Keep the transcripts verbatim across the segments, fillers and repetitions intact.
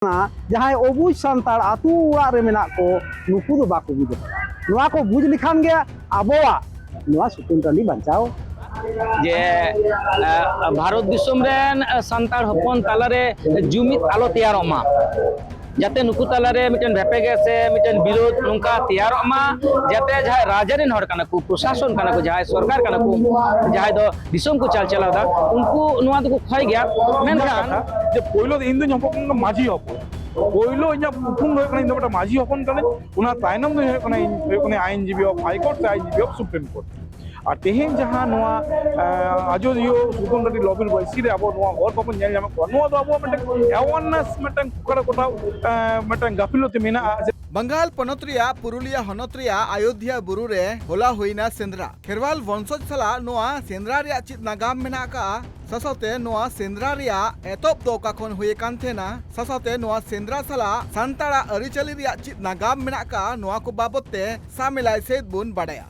ᱡᱟᱦᱟᱸᱭ ᱚᱵᱩᱡᱽ ᱥᱟᱱᱛᱟᱲ ᱟᱹᱛᱩ ᱚᱲᱟᱜ ᱨᱮ ᱢᱮᱱᱟᱜ ᱠᱚ, ᱱᱩᱠᱩ ᱫᱚ ᱵᱟᱠᱚ ᱵᱩᱡᱽ ᱠᱟᱫᱟ᱾ ᱱᱚᱣᱟ ᱠᱚ ᱵᱩᱡᱽ ᱞᱮᱠᱷᱟᱱ ᱜᱮ ᱟᱵᱚᱣᱟᱜ ᱱᱚᱣᱟ ᱥᱩᱛᱟᱹᱱ ᱴᱟᱺᱰᱤ ᱵᱟᱧᱪᱟᱣ᱾ ᱡᱮ, ᱮ, ᱵᱷᱟᱨᱚᱛ ᱫᱤᱥᱚᱢ ᱨᱮᱱ, ᱮ, ᱥᱟᱱᱛᱟᱲ ᱦᱚᱯᱚᱱ ᱛᱟᱞᱟᱨᱮ ᱡᱩᱢᱤᱫ ᱟᱞᱚ ᱛᱮᱭᱟᱨᱚᱜ ᱢᱟ, ᱡᱟᱛᱮ ᱱᱩᱠᱩ ᱛᱟᱞᱟᱨᱮ ᱢᱤᱫᱴᱮᱱ ᱵᱷᱮᱯᱮᱜᱮ ᱥᱮ ᱢᱤᱫᱴᱮᱱ ᱵᱤᱨᱳᱫᱷ ᱱᱚᱝᱠᱟ ᱛᱮᱭᱟᱨᱚᱜ ᱢᱟ, ᱡᱟᱛᱮ ᱡᱟᱦᱟᱸᱭ ᱨᱟᱡᱽᱟᱹᱨᱤ ᱦᱚᱲ ᱠᱟᱱᱟ ᱠᱚ, ᱯᱨᱚᱥᱟᱥᱚᱱ ᱠᱟᱱᱟ ᱠᱚ, ᱡᱟᱦᱟᱸᱭ ᱥᱚᱨᱠᱟᱨ ᱠᱟᱱᱟ ᱠᱚ, ᱡᱟᱦᱟᱸᱭ ᱫᱚ ᱫᱤᱥᱚᱢ ᱠᱚ ᱪᱟᱞᱪᱟᱞᱟᱣ ᱮᱫᱟ, ᱩᱱᱠᱩ ᱱᱚᱣᱟ ᱫᱚᱠᱚ ᱠᱷᱚᱭ ᱜᱮᱭᱟ᱾ ᱢᱮᱱᱠᱷᱟᱱ ᱠᱟᱛᱷᱟ ᱡᱮ ᱯᱳᱭᱞᱳ ᱫᱚ ᱤᱧ ᱫᱩᱧ ᱦᱚᱯᱚᱱ ᱠᱟᱱᱟ ᱢᱟᱹᱡᱷᱤ ᱦᱚᱯᱚᱱ᱾ ᱯᱳᱭᱞᱳ ᱤᱧᱟᱹᱜ ᱩᱯᱨᱩᱢ ᱫᱚ ᱦᱩᱭᱩᱜ ᱠᱟᱱᱟ ᱤᱧ ᱫᱚ ᱢᱤᱫᱴᱟᱝ ᱢᱟᱹᱡᱷᱤ ᱦᱚᱯᱚᱱ ᱠᱟᱹᱱᱟᱹᱧ᱾ ᱚᱱᱟ ᱛᱟᱭᱱᱚᱢ ᱫᱚ ᱦᱩᱭᱩᱜ ᱠᱟᱱᱟ ᱤᱧ ᱦᱩᱭᱩᱜ ᱠᱟᱱᱟ ᱟᱭᱤᱱᱡᱤᱵᱤ ᱚᱯᱷ ᱦᱟᱭ ᱠᱳᱨᱴ ᱥᱮ ᱟᱭᱤᱱᱡᱤᱵᱤ ᱚᱯᱷ ᱥᱩᱯᱨᱤᱢ ᱠᱳᱨᱴ᱾ ᱟᱨ ᱛᱮᱦᱮᱧ ᱡᱟᱦᱟᱸ ᱱᱚᱣᱟ, ᱮ, ᱟᱡᱚᱫᱤᱭᱟᱹ ᱥᱩᱛᱟᱹᱱ ᱴᱟᱺᱰᱤ ᱞᱚᱵᱤᱨ ᱵᱟᱹᱭᱥᱤ ᱨᱮ ᱟᱵᱚ ᱱᱚᱣᱟ ᱦᱚᱲ ᱵᱟᱵᱚᱱ ᱧᱮᱞ ᱧᱟᱢᱮᱫ ᱠᱚᱣᱟ, ᱱᱚᱣᱟ ᱫᱚ ᱟᱵᱚᱣᱟᱜ ᱢᱤᱫᱴᱟᱝ ᱮᱣᱟᱨᱱᱮᱥ ᱢᱤᱫᱴᱟᱝ ᱚᱠᱟᱨᱮ ᱠᱚᱴᱟᱣ, ᱮ, ᱢᱤᱫᱴᱟᱝ ᱜᱟᱹᱯᱷᱤᱞᱚᱛᱤ ᱢᱮᱱᱟᱜᱼᱟ᱾ ᱵᱟᱝᱜᱟᱞ ᱯᱚᱱᱚᱛ ᱨᱮᱭᱟᱜ ᱯᱩᱨᱩᱞᱤᱭᱟ ᱦᱚᱱᱚᱛ ᱨᱮᱭᱟᱜ ᱟᱭᱳᱫᱷᱭᱟ ᱵᱩᱨᱩ ᱨᱮ ᱦᱚᱞᱟ ᱦᱩᱭᱱᱟ ᱥᱮᱸᱫᱽᱨᱟ᱾ ᱠᱷᱮᱨᱣᱟᱞ ᱵᱚᱝᱥᱚᱡᱽ ᱥᱟᱞᱟᱜ ᱱᱚᱣᱟ ᱥᱮᱸᱫᱽᱨᱟ ᱨᱮᱭᱟᱜ ᱪᱮᱫ ᱱᱟᱜᱟᱢ ᱢᱮᱱᱟᱜ ᱟᱠᱟᱫᱼᱟ? ᱥᱟᱶᱥᱟᱶᱛᱮ ᱱᱚᱣᱟ ᱥᱮᱸᱫᱽᱨᱟ ᱨᱮᱭᱟᱜ ᱮᱛᱚᱦᱚᱵ ᱫᱚ ᱚᱠᱟ ᱠᱷᱚᱱ ᱦᱩᱭ ᱟᱠᱟᱱ ᱛᱟᱦᱮᱱᱟ? ᱥᱟᱶᱥᱟᱶᱛᱮ ᱱᱚᱣᱟ ᱥᱮᱸᱫᱽᱨᱟ ᱥᱟᱞᱟᱜ ᱥᱟᱱᱛᱟᱲᱟᱜ ᱟᱹᱨᱤᱪᱟᱹᱞᱤ ᱨᱮᱭᱟᱜ ᱪᱮᱫ ᱱᱟᱜᱟᱢ ᱢᱮᱱᱟᱜ ᱟᱠᱟᱫᱼᱟ? ᱱᱚᱣᱟ ᱠᱚ ᱵᱟᱵᱚᱛ ᱛᱮ ᱥᱟᱢᱮᱞᱟᱭ ᱥᱮᱫ ᱵᱚᱱ ᱵᱟᱰᱟᱭᱟ᱾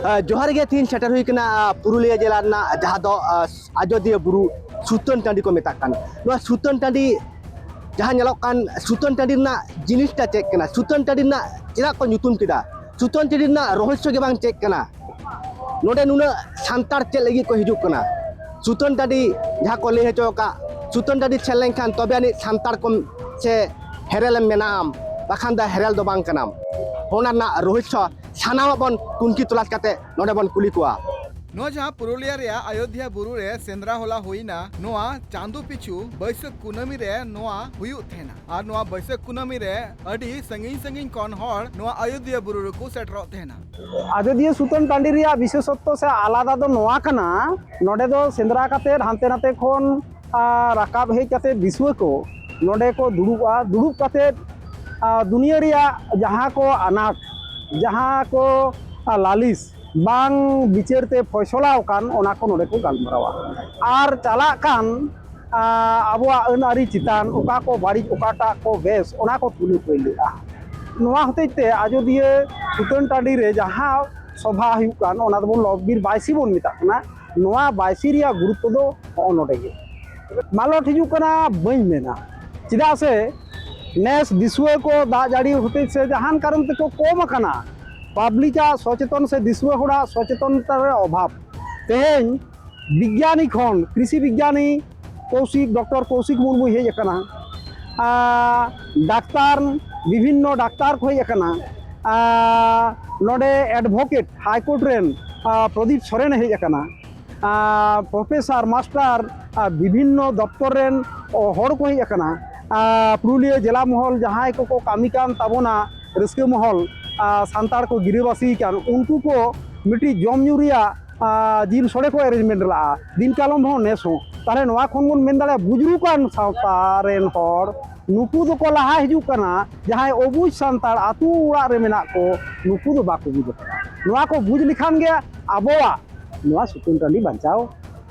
ᱟᱨ ᱡᱚᱦᱟᱨ ᱜᱮ, ᱛᱮᱦᱮᱧ ᱥᱮᱴᱮᱨ ᱦᱩᱭ ᱠᱟᱱᱟ, ᱟᱨ, ᱯᱩᱨᱩᱞᱤᱭᱟᱹ ᱡᱮᱞᱟ ᱨᱮᱱᱟᱜ ᱡᱟᱦᱟᱸ ᱫᱚ, ᱟᱨ, ᱟᱡᱚᱫᱤᱭᱟᱹ ᱵᱩᱨᱩ ᱥᱩᱛᱟᱹᱱ ᱴᱟᱺᱰᱤ ᱠᱚ ᱢᱮᱛᱟᱜ ᱠᱟᱱ᱾ ᱱᱚᱣᱟ ᱥᱩᱛᱟᱹᱱ ᱴᱟᱺᱰᱤ ᱡᱟᱦᱟᱸ ᱧᱮᱞᱚᱜ ᱠᱟᱱ, ᱥᱩᱛᱟᱹᱱ ᱴᱟᱺᱰᱤ ᱨᱮᱱᱟᱜ ᱡᱤᱱᱤᱥᱴᱟ ᱪᱮᱫ ᱠᱟᱱᱟ? ᱥᱩᱛᱟᱹᱱ ᱴᱟᱺᱰᱤ ᱨᱮᱱᱟᱜ ᱪᱮᱫᱟᱜ ᱠᱚ ᱧᱩᱛᱩᱢ ᱠᱮᱫᱟ? ᱥᱩᱛᱟᱹᱱ ᱴᱟᱺᱰᱤ ᱨᱮᱱᱟᱜ ᱨᱚᱦᱚᱥᱭᱚ ᱜᱮ ᱵᱟᱝ ᱪᱮᱫ ᱠᱟᱱᱟ? ᱱᱚᱰᱮ ᱱᱩᱱᱟᱹᱜ ᱥᱟᱱᱛᱟᱲ ᱪᱮᱫ ᱞᱟᱹᱜᱤᱫ ᱠᱚ ᱦᱤᱡᱩᱜ ᱠᱟᱱᱟ? ᱥᱩᱛᱟᱹᱱ ᱴᱟᱺᱰᱤ ᱡᱟᱦᱟᱸ ᱠᱚ ᱞᱟᱹᱭ ᱦᱚᱪᱚ ᱟᱠᱟᱫ, ᱥᱩᱛᱟᱹᱱ ᱴᱟᱺᱰᱤ ᱥᱮᱱ ᱞᱮᱱᱠᱷᱟᱱ ᱛᱚᱵᱮ ᱟᱹᱱᱤᱡ ᱥᱟᱱᱛᱟᱲ ᱠᱚᱢ ᱥᱮ ᱦᱮᱨᱮᱞᱮᱢ ᱢᱮᱱᱟᱜᱼᱟᱢ, ᱵᱟᱠᱷᱟᱱ ᱫᱚ ᱦᱮᱨᱮᱞ ᱫᱚ ᱵᱟᱝ ᱠᱟᱱᱟᱢ᱾ ᱚᱱᱟ ᱨᱮᱱᱟᱜ ᱨᱚᱦᱚᱥᱭᱚ ᱥᱟᱱᱟᱢᱟᱜ ᱵᱚᱱ ᱛᱩᱱᱠᱷᱤ ᱛᱚᱞᱟᱥ ᱠᱟᱛᱮ ᱱᱚᱰᱮ ᱵᱚᱱ ᱠᱩᱞᱤ ᱠᱚᱣᱟ᱾ ᱱᱚᱣᱟ ᱡᱟᱦᱟᱸ ᱯᱩᱨᱩᱞᱤᱭᱟ ᱨᱮᱭᱟᱜ ᱟᱭᱳᱫᱷᱭᱟ ᱵᱩᱨᱩ ᱨᱮ ᱥᱮᱸᱫᱽᱨᱟ ᱦᱚᱞᱟ ᱦᱩᱭᱱᱟ, ᱱᱚᱣᱟ ᱪᱟᱸᱫᱚ ᱯᱤᱪᱷᱩ ᱵᱟᱹᱭᱥᱟᱹᱠᱷ ᱠᱩᱱᱟᱹᱢᱤ ᱨᱮ ᱱᱚᱣᱟ ᱦᱩᱭᱩᱜ ᱛᱟᱦᱮᱱᱟ᱾ ᱟᱨ ᱱᱚᱣᱟ ᱵᱟᱹᱭᱥᱟᱹᱠᱷ ᱠᱩᱱᱟᱹᱢᱤ ᱨᱮ ᱟᱹᱰᱤ ᱥᱟᱺᱜᱤᱧ ᱥᱟᱺᱜᱤᱧ ᱠᱷᱚᱱ ᱦᱚᱲ ᱱᱚᱣᱟ ᱟᱭᱳᱫᱷᱭᱟ ᱵᱩᱨᱩ ᱨᱮᱠᱚ ᱥᱮᱴᱮᱨᱚᱜ ᱛᱟᱦᱮᱱᱟ᱾ ᱟᱡᱚᱫᱤᱭᱟᱹ ᱥᱩᱛᱟᱹᱱ ᱴᱟᱺᱰᱤ ᱨᱮᱭᱟᱜ ᱵᱤᱥᱮᱥᱚᱛᱛᱚ ᱥᱮ ᱟᱞᱟᱫᱟ ᱫᱚ ᱱᱚᱣᱟ ᱠᱟᱱᱟ, ᱱᱚᱰᱮ ᱫᱚ ᱥᱮᱸᱫᱽᱨᱟ ᱠᱟᱛᱮ ᱦᱟᱱᱛᱮ ᱱᱟᱛᱮ ᱠᱷᱚᱱ, ᱟ, ᱨᱟᱠᱟᱵ ᱦᱮᱡ ᱠᱟᱛᱮ ᱫᱤᱥᱩᱣᱟᱹ ᱠᱚ ᱱᱚᱰᱮ ᱠᱚ ᱫᱩᱲᱩᱵᱼᱟ᱾ ᱫᱩᱲᱩᱵ ᱠᱟᱛᱮ, ᱟ, ᱫᱩᱱᱤᱭᱟᱹ ᱨᱮᱭᱟᱜ ᱡᱟᱦᱟᱸ ᱠᱚ ᱟᱱᱟᱴ, ᱡᱟᱦᱟᱸ ᱠᱚ, ᱟ, ᱞᱟᱹᱞᱤᱥ ᱵᱟᱝ ᱵᱤᱪᱟᱹᱨ ᱛᱮ ᱯᱷᱚᱭᱥᱚᱞᱟ ᱟᱠᱟᱱ, ᱚᱱᱟ ᱠᱚ ᱱᱚᱰᱮ ᱠᱚ ᱜᱟᱞᱢᱟᱨᱟᱣᱟ᱾ ᱟᱨ ᱪᱟᱞᱟᱜ ᱠᱟᱱ, ᱟ, ᱟᱵᱚᱣᱟᱜ ᱟᱹᱱ ᱟᱹᱨᱤ ᱪᱮᱛᱟᱱ ᱚᱠᱟ ᱠᱚ ᱵᱟᱹᱲᱤᱡ, ᱚᱠᱟᱴᱟᱜ ᱠᱚ ᱵᱮᱥ, ᱚᱱᱟ ᱠᱚ ᱛᱩᱞᱟᱹ ᱯᱟᱹᱭᱞᱟᱹᱜᱼᱟ᱾ ᱱᱚᱣᱟ ᱦᱚᱛᱮᱡ ᱛᱮ ᱟᱡᱚᱫᱤᱭᱟᱹ ᱥᱩᱛᱟᱹᱱ ᱴᱟᱺᱰᱤ ᱨᱮ ᱡᱟᱦᱟᱸ ᱥᱚᱵᱷᱟ ᱦᱩᱭᱩᱜ ᱠᱟᱱ, ᱚᱱᱟ ᱫᱚᱵᱚᱱ ᱞᱚᱵᱤᱨ ᱵᱟᱭᱥᱤ ᱵᱚᱱ ᱢᱮᱛᱟᱜ ᱠᱟᱱᱟ᱾ ᱱᱚᱣᱟ ᱵᱟᱭᱥᱤ ᱨᱮᱭᱟᱜ ᱜᱩᱨᱩᱛᱛᱚ ᱫᱚ ᱦᱚᱸᱜᱼᱚ ᱱᱚᱰᱮ ᱜᱮ᱾ ᱢᱟᱞᱚᱴ ᱦᱤᱡᱩᱜ ᱠᱟᱱᱟ ᱵᱟᱹᱧ ᱢᱮᱱᱟ, ᱪᱮᱫᱟᱜ ᱥᱮ ᱱᱮᱥ ᱫᱤᱥᱩᱣᱟᱹ ᱠᱚ ᱫᱟᱜ ᱡᱟᱹᱲᱤ ᱦᱚᱛᱮᱡ ᱥᱮ ᱡᱟᱦᱟᱱ ᱠᱟᱨᱚᱱ ᱛᱮᱠᱚ ᱠᱚᱢ ᱟᱠᱟᱱᱟ, ᱯᱟᱵᱽᱞᱤᱠᱟᱜ ᱥᱚᱪᱮᱛᱚᱱ ᱥᱮ ᱫᱤᱥᱩᱣᱟᱹ ᱦᱚᱲᱟᱜ ᱥᱚᱪᱮᱛᱚᱱᱚᱛᱟ ᱨᱮ ᱚᱵᱷᱟᱵᱽ᱾ ᱛᱮᱦᱮᱧ ᱵᱤᱜᱽᱜᱟᱱᱤ ᱠᱷᱚᱱ ᱠᱨᱤᱥᱤ ᱵᱤᱜᱽᱜᱟᱱᱤ ᱠᱚᱣᱥᱤᱠ, ᱰᱚᱠᱴᱚᱨ ᱠᱚᱣᱥᱤᱠ ᱢᱩᱨᱢᱩᱭ ᱦᱮᱡ ᱟᱠᱟᱱᱟ᱾ ᱟᱨ ᱰᱟᱠᱛᱟᱨ, ᱵᱤᱵᱷᱤᱱᱱᱚ ᱰᱟᱠᱛᱟᱨ ᱠᱚ ᱦᱮᱡ ᱟᱠᱟᱱᱟ᱾ ᱟᱨ ᱱᱚᱰᱮ ᱮᱰᱵᱷᱚᱠᱮᱴ ᱦᱟᱭᱠᱳᱨᱴ ᱨᱮᱱ, ᱟᱨ ᱯᱨᱚᱫᱤᱯ ᱥᱚᱨᱮᱱᱮ ᱦᱮᱡ ᱟᱠᱟᱱᱟ᱾ ᱟᱨ ᱯᱨᱚᱯᱷᱮᱥᱟᱨ, ᱢᱟᱥᱴᱟᱨ, ᱟᱨ ᱵᱤᱵᱷᱤᱱᱱᱚ ᱫᱚᱯᱛᱚᱨ ᱨᱮᱱ ᱦᱚᱲ ᱠᱚ ᱦᱮᱡ ᱟᱠᱟᱱᱟ᱾ ᱟᱨ ᱯᱩᱨᱩᱞᱤᱭᱟᱹ ᱡᱮᱞᱟ ᱢᱚᱦᱚᱞ ᱡᱟᱦᱟᱸᱭ ᱠᱚᱠᱚ ᱠᱟᱹᱢᱤ ᱠᱟᱱ ᱛᱟᱵᱚᱱᱟ, ᱨᱟᱹᱥᱠᱟᱹ ᱢᱚᱦᱚᱞ, ᱟᱨ ᱥᱟᱱᱛᱟᱲ ᱠᱚ ᱜᱤᱨᱟᱹᱵᱟᱹᱥᱤ ᱠᱟᱱ, ᱩᱱᱠᱩ ᱠᱚ ᱢᱤᱫᱴᱤᱡ ᱡᱚᱢ ᱧᱩ ᱨᱮᱭᱟᱜ, ᱟᱨ ᱡᱤᱞ ᱥᱚᱲᱮ ᱠᱚ ᱮᱨᱮᱧᱡᱽᱢᱮᱱᱴ ᱞᱟᱜᱼᱟ, ᱫᱤᱱ ᱠᱟᱞᱚᱢ ᱦᱚᱸ ᱱᱮᱥ ᱦᱚᱸ᱾ ᱛᱟᱦᱚᱞᱮ ᱱᱚᱣᱟ ᱠᱷᱚᱱ ᱵᱚᱱ ᱢᱮᱱ ᱫᱟᱲᱮᱭᱟᱜᱼᱟ, ᱵᱩᱡᱽᱨᱩ ᱠᱟᱱ ᱥᱟᱶᱛᱟ ᱨᱮᱱ ᱦᱚᱲ ᱱᱩᱠᱩ ᱫᱚᱠᱚ ᱞᱟᱦᱟ ᱦᱤᱡᱩᱜ ᱠᱟᱱᱟ, ᱡᱟᱦᱟᱸᱭ ᱚᱵᱩᱡᱽ ᱥᱟᱱᱛᱟᱲ ᱟᱹᱛᱩ ᱚᱲᱟᱜ ᱨᱮ ᱢᱮᱱᱟᱜ ᱠᱚ, ᱱᱩᱠᱩ ᱫᱚ ᱵᱟᱠᱚ ᱵᱩᱡᱽ ᱟᱠᱟᱫᱟ᱾ ᱱᱚᱣᱟ ᱠᱚ ᱵᱩᱡᱽ ᱞᱮᱠᱷᱟᱱ ᱜᱮ ᱟᱵᱚᱣᱟᱜ ᱱᱚᱣᱟ ᱥᱩᱛᱟᱹᱱ ᱴᱟᱺᱰᱤ ᱵᱟᱧᱪᱟᱣ᱾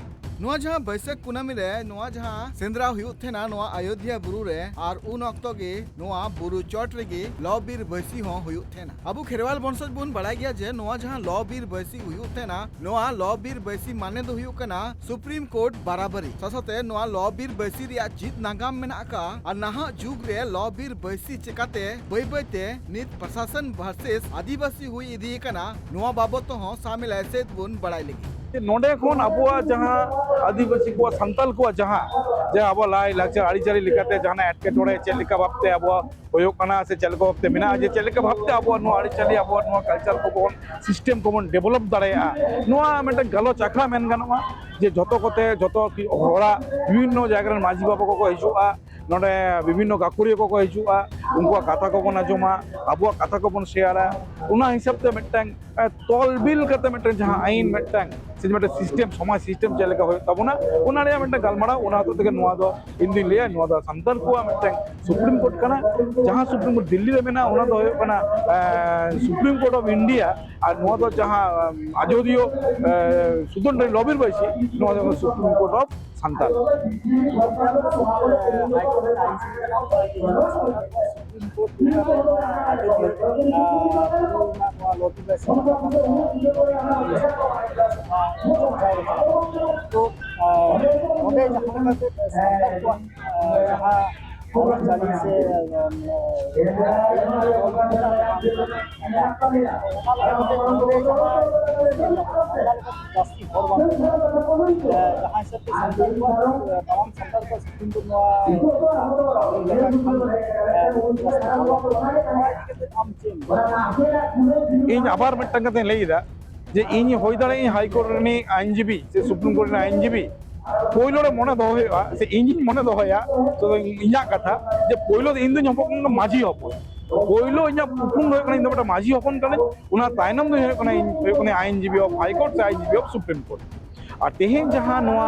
ᱱᱚᱣᱟ ᱡᱟᱦᱟᱸ ᱵᱟᱹᱭᱥᱟᱹᱠᱷ ᱠᱩᱱᱟᱹᱢᱤ ᱨᱮ ᱱᱚᱣᱟ ᱡᱟᱦᱟᱸ ᱥᱮᱸᱫᱽᱨᱟ ᱦᱩᱭᱩᱜ ᱛᱟᱦᱮᱱᱟ ᱱᱚᱣᱟ ᱟᱭᱳᱫᱷᱭᱟ ᱵᱩᱨᱩ ᱨᱮ, ᱟᱨ ᱩᱱ ᱚᱠᱛᱚ ᱜᱮ ᱱᱚᱣᱟ ᱵᱩᱨᱩ ᱪᱚᱴ ᱨᱮᱜᱮ ᱞᱚ ᱵᱤᱨ ᱵᱟᱹᱭᱥᱤ ᱦᱚᱸ ᱦᱩᱭᱩᱜ ᱛᱟᱦᱮᱱᱟ᱾ ᱟᱵᱚ ᱠᱷᱮᱨᱣᱟᱞ ᱵᱚᱝᱥᱚᱡᱽ ᱵᱚᱱ ᱵᱟᱲᱟᱭ ᱜᱮᱭᱟ ᱡᱮ ᱱᱚᱣᱟ ᱡᱟᱦᱟᱸ ᱞᱚ ᱵᱤᱨ ᱵᱟᱹᱭᱥᱤ ᱦᱩᱭᱩᱜ ᱛᱟᱦᱮᱱᱟ, ᱱᱚᱣᱟ ᱞᱚ ᱵᱤᱨ ᱵᱟᱹᱭᱥᱤ ᱢᱟᱱᱮ ᱫᱚ ᱦᱩᱭᱩᱜ ᱠᱟᱱᱟ ᱥᱩᱯᱨᱤᱢ ᱠᱳᱨᱴ ᱵᱟᱨᱟᱵᱟᱨᱤ᱾ ᱥᱟᱶ ᱥᱟᱶᱛᱮ ᱱᱚᱣᱟ ᱞᱚ ᱵᱤᱨ ᱵᱟᱹᱭᱥᱤ ᱨᱮᱭᱟᱜ ᱪᱮᱫ ᱱᱟᱜᱟᱢ ᱢᱮᱱᱟᱜ ᱟᱠᱟᱫᱼᱟ ᱟᱨ ᱱᱟᱦᱟᱜ ᱡᱩᱜᱽ ᱨᱮ ᱞᱚ ᱵᱤᱨ ᱵᱟᱹᱭᱥᱤ ᱪᱮᱠᱟᱛᱮ ᱵᱟᱹᱭ ᱵᱟᱹᱭ ᱛᱮ ᱱᱤᱛ ᱯᱨᱚᱥᱟᱥᱚᱱ ᱵᱷᱟᱨᱥᱮᱥ ᱟᱹᱫᱤᱵᱟᱹᱥᱤ ᱦᱩᱭ ᱤᱫᱤ ᱟᱠᱟᱱᱟ, ᱱᱚᱣᱟ ᱵᱟᱵᱚᱫ ᱛᱮᱦᱚᱸ ᱥᱟᱢᱤᱞ ᱟᱭ ᱥᱮᱫ ᱵᱚᱱ ᱵᱟᱲᱟᱭ ᱞᱟᱹᱜᱤᱫ᱾ ᱱᱚᱰᱮ ᱠᱷᱚᱱ ᱟᱵᱚᱣᱟᱜ ᱡᱟᱦᱟᱸ ᱟᱹᱫᱤᱵᱟᱹᱥᱤ ᱠᱚᱣᱟᱜ, ᱥᱟᱱᱛᱟᱞ ᱠᱚᱣᱟᱜ ᱡᱟᱦᱟᱸ, ᱡᱟᱦᱟᱸ ᱟᱵᱚᱣᱟᱜ ᱞᱟᱭ ᱞᱟᱠᱪᱟᱨ ᱟᱹᱨᱤᱪᱟᱹᱞᱤ ᱞᱮᱠᱟᱛᱮ ᱡᱟᱦᱟᱱᱟᱜ ᱮᱴᱠᱮᱴᱚᱬᱮ ᱪᱮᱫ ᱞᱮᱠᱟ ᱵᱷᱟᱵᱛᱮ ᱟᱵᱚᱣᱟᱜ ᱦᱩᱭᱩᱜ ᱠᱟᱱᱟ ᱥᱮ ᱪᱮᱫ ᱞᱮᱠᱟ ᱵᱷᱟᱵᱛᱮ ᱢᱮᱱᱟᱜᱼᱟ, ᱡᱮ ᱪᱮᱫ ᱞᱮᱠᱟ ᱵᱷᱟᱵᱛᱮ ᱟᱵᱚᱣᱟᱜ ᱱᱚᱣᱟ ᱟᱹᱨᱤᱪᱟᱹᱞᱤ, ᱟᱵᱚᱣᱟᱜ ᱱᱚᱣᱟ ᱠᱟᱞᱪᱟᱨ ᱠᱚᱵᱚᱱ, ᱥᱤᱥᱴᱮᱢ ᱠᱚᱵᱚᱱ ᱰᱮᱵᱷᱞᱚᱯ ᱫᱟᱲᱮᱭᱟᱜᱼᱟ, ᱱᱚᱣᱟ ᱢᱤᱫᱴᱮᱱ ᱜᱟᱞᱚᱪ ᱟᱠᱷᱲᱟ ᱢᱮᱱ ᱜᱟᱱᱚᱜᱼᱟ᱾ ᱡᱮ ᱡᱷᱚᱛᱚ ᱠᱚᱛᱮ, ᱡᱷᱚᱛᱚ ᱠᱤ ᱦᱚᱲᱟᱜ ᱵᱤᱵᱷᱤᱱᱱᱚ ᱡᱟᱭᱜᱟ ᱨᱮᱱ ᱢᱟᱹᱡᱷᱤ ᱵᱟᱵᱟ ᱠᱚᱠᱚ ᱦᱤᱡᱩᱜᱼᱟ, ᱱᱚᱰᱮ ᱵᱤᱵᱷᱤᱱᱱᱚ ᱜᱟᱹᱠᱷᱩᱲᱤᱭᱟᱹ ᱠᱚᱠᱚ ᱦᱤᱡᱩᱜᱼᱟ, ᱩᱱᱠᱩᱣᱟᱜ ᱠᱟᱛᱷᱟ ᱠᱚᱵᱚᱱ ᱟᱸᱡᱚᱢᱟ, ᱟᱵᱚᱣᱟᱜ ᱠᱟᱛᱷᱟ ᱠᱚᱵᱚᱱ ᱥᱮᱭᱟᱨᱟ᱾ ᱚᱱᱟ ᱦᱤᱥᱟᱹᱵ ᱛᱮ ᱢᱤᱫᱴᱟᱝ, ᱮ, ᱛᱚᱞ ᱵᱤᱞ ᱠᱟᱛᱮ ᱢᱤᱫᱴᱟᱝ ᱡᱟᱦᱟᱸ ᱟᱹᱭᱤᱱ ᱢᱤᱫᱴᱟᱝ ᱥᱮ ᱢᱤᱫᱴᱟᱝ ᱥᱤᱥᱴᱮᱢ, ᱥᱚᱢᱟᱡᱽ ᱥᱤᱥᱴᱮᱢ ᱪᱮᱫ ᱞᱮᱠᱟ ᱦᱩᱭᱩᱜ ᱛᱟᱵᱚᱱᱟ, ᱚᱱᱟ ᱨᱮᱭᱟᱜ ᱢᱤᱫᱴᱟᱝ ᱜᱟᱞᱢᱟᱨᱟᱣ, ᱚᱱᱟ ᱦᱚᱛᱮᱡ ᱛᱮᱜᱮ ᱱᱚᱣᱟ ᱫᱚ ᱤᱧ ᱫᱩᱧ ᱞᱟᱹᱭᱟ, ᱱᱚᱣᱟ ᱫᱚ ᱥᱟᱱᱛᱟᱲ ᱠᱚᱣᱟᱜ ᱢᱤᱫᱴᱟᱝ ᱥᱩᱯᱨᱤᱢ ᱠᱳᱨᱴ ᱠᱟᱱᱟ᱾ ᱡᱟᱦᱟᱸ ᱥᱩᱯᱨᱤᱢ ᱠᱳᱨᱴ ᱫᱤᱞᱞᱤ ᱨᱮ ᱢᱮᱱᱟᱜᱼᱟ, ᱚᱱᱟ ᱫᱚ ᱦᱩᱭᱩᱜ ᱠᱟᱱᱟ, ᱮ, ᱥᱩᱯᱨᱤᱢ ᱠᱳᱨᱴ ᱚᱯᱷ ᱤᱱᱰᱤᱭᱟ, ᱟᱨ ᱱᱚᱣᱟ ᱫᱚ ᱡᱟᱦᱟᱸ, ᱮ, ᱟᱡᱚᱫᱤᱭᱟᱹ, ᱮ, ᱥᱩᱫᱚᱱ ᱨᱮ ᱞᱚᱵᱤᱨ ᱵᱟᱹᱭᱥᱤ, ᱱᱚᱣᱟ ᱫᱚ supreme court of Santal. Supreme court ᱨᱮ ᱟᱡᱚᱫᱤᱭᱟᱹ, ᱱᱚᱣᱟ ᱞᱚᱵᱤ ᱵᱟᱹᱭᱥᱤ ᱛᱚ, ᱱᱚᱰᱮ ᱡᱟᱦᱟᱸ ᱞᱮᱠᱟᱛᱮ ᱥᱟᱱᱛᱟᱲ ᱠᱚᱣᱟᱜ, ᱡᱟᱦᱟᱸ ᱦᱚᱲ ᱪᱟᱹᱞᱤ ᱥᱮ, ᱮᱢ, ᱚᱱᱟ ᱞᱮᱠᱟᱛᱮ ᱱᱚᱰᱮ ᱡᱟᱦᱟᱸ ᱡᱟᱹᱥᱛᱤ ᱦᱚᱲ ᱵᱟᱝ ᱠᱚ ᱦᱩᱭᱩᱜᱼᱟ᱾ ᱡᱟᱦᱟᱸ ᱦᱤᱥᱟᱹᱵ ᱛᱮ ᱥᱟᱱᱛᱟᱲ ᱠᱚᱣᱟᱜ, ᱛᱟᱢᱟᱢ ᱥᱟᱱᱛᱟᱲ ᱠᱚᱣᱟᱜ ᱥᱩᱯᱨᱤᱢ ᱠᱳᱨᱴ ᱱᱚᱣᱟ ᱞᱮᱠᱷᱟ ᱠᱷᱟᱱ, ᱮ, ᱡᱟᱹᱥᱛᱤ ᱦᱚᱲ ᱵᱟᱝ ᱠᱚ ᱦᱩᱭᱩᱜᱼᱟ᱾ ᱱᱚᱣᱟ ᱤᱫᱤ ᱠᱟᱛᱮ ᱟᱢ ᱪᱮᱫ ᱮᱢ ᱞᱟᱹᱭᱟ? ᱤᱧ ᱟᱵᱟᱨ ᱢᱤᱫᱴᱟᱝ ᱠᱟᱛᱷᱟᱧ ᱞᱟᱹᱭ ᱮᱫᱟ, ᱡᱮ ᱤᱧ ᱦᱩᱭ ᱫᱟᱲᱮᱭᱟᱜᱼᱟᱹᱧ ᱦᱟᱭ ᱠᱳᱨᱴ ᱨᱤᱱᱤᱡ ᱟᱭᱤᱱᱡᱤᱵᱤ ᱥᱮ ᱥᱩᱯᱨᱤᱢ ᱠᱳᱨᱴ ᱨᱤᱱᱤᱡ ᱟᱭᱤᱱᱡᱤᱵᱤ, ᱯᱳᱭᱞᱳ ᱨᱮ ᱢᱚᱱᱮ ᱫᱚᱦᱚ ᱦᱩᱭᱩᱜᱼᱟ, ᱥᱮ ᱤᱧᱤᱧ ᱢᱚᱱᱮ ᱫᱚᱦᱚᱭᱟ, ᱛᱚ ᱤᱧᱟᱹᱜ ᱠᱟᱛᱷᱟ, ᱡᱮ ᱯᱳᱭᱞᱳ ᱫᱚ ᱤᱧ ᱫᱩᱧ ᱦᱚᱯᱚᱱ ᱠᱟᱱᱟ ᱢᱟᱹᱡᱷᱤ ᱦᱚᱯᱚᱱ᱾ ᱯᱳᱭᱞᱳ ᱤᱧᱟᱹᱜ ᱩᱯᱨᱩᱢ ᱫᱚ ᱦᱩᱭᱩᱜ ᱠᱟᱱᱟ, ᱤᱧ ᱫᱚ ᱢᱤᱫᱴᱟᱝ ᱢᱟᱹᱡᱷᱤ ᱦᱚᱯᱚᱱ ᱠᱟᱹᱱᱟᱹᱧ᱾ ᱚᱱᱟ ᱛᱟᱭᱱᱚᱢ ᱫᱚ ᱦᱩᱭᱩᱜ ᱠᱟᱱᱟ, ᱤᱧ ᱦᱩᱭᱩᱜ ᱠᱟᱱᱟ ᱟᱭᱤᱱᱡᱤᱵᱤ ᱚᱯᱷ ᱦᱟᱭ ᱠᱳᱨᱴ ᱥᱮ ᱟᱭᱤᱱᱡᱤᱵᱤ ᱚᱯᱷ ᱥᱩᱯᱨᱤᱢ ᱠᱳᱨᱴ᱾ ᱟᱨ ᱛᱮᱦᱮᱧ ᱡᱟᱦᱟᱸ ᱱᱚᱣᱟ,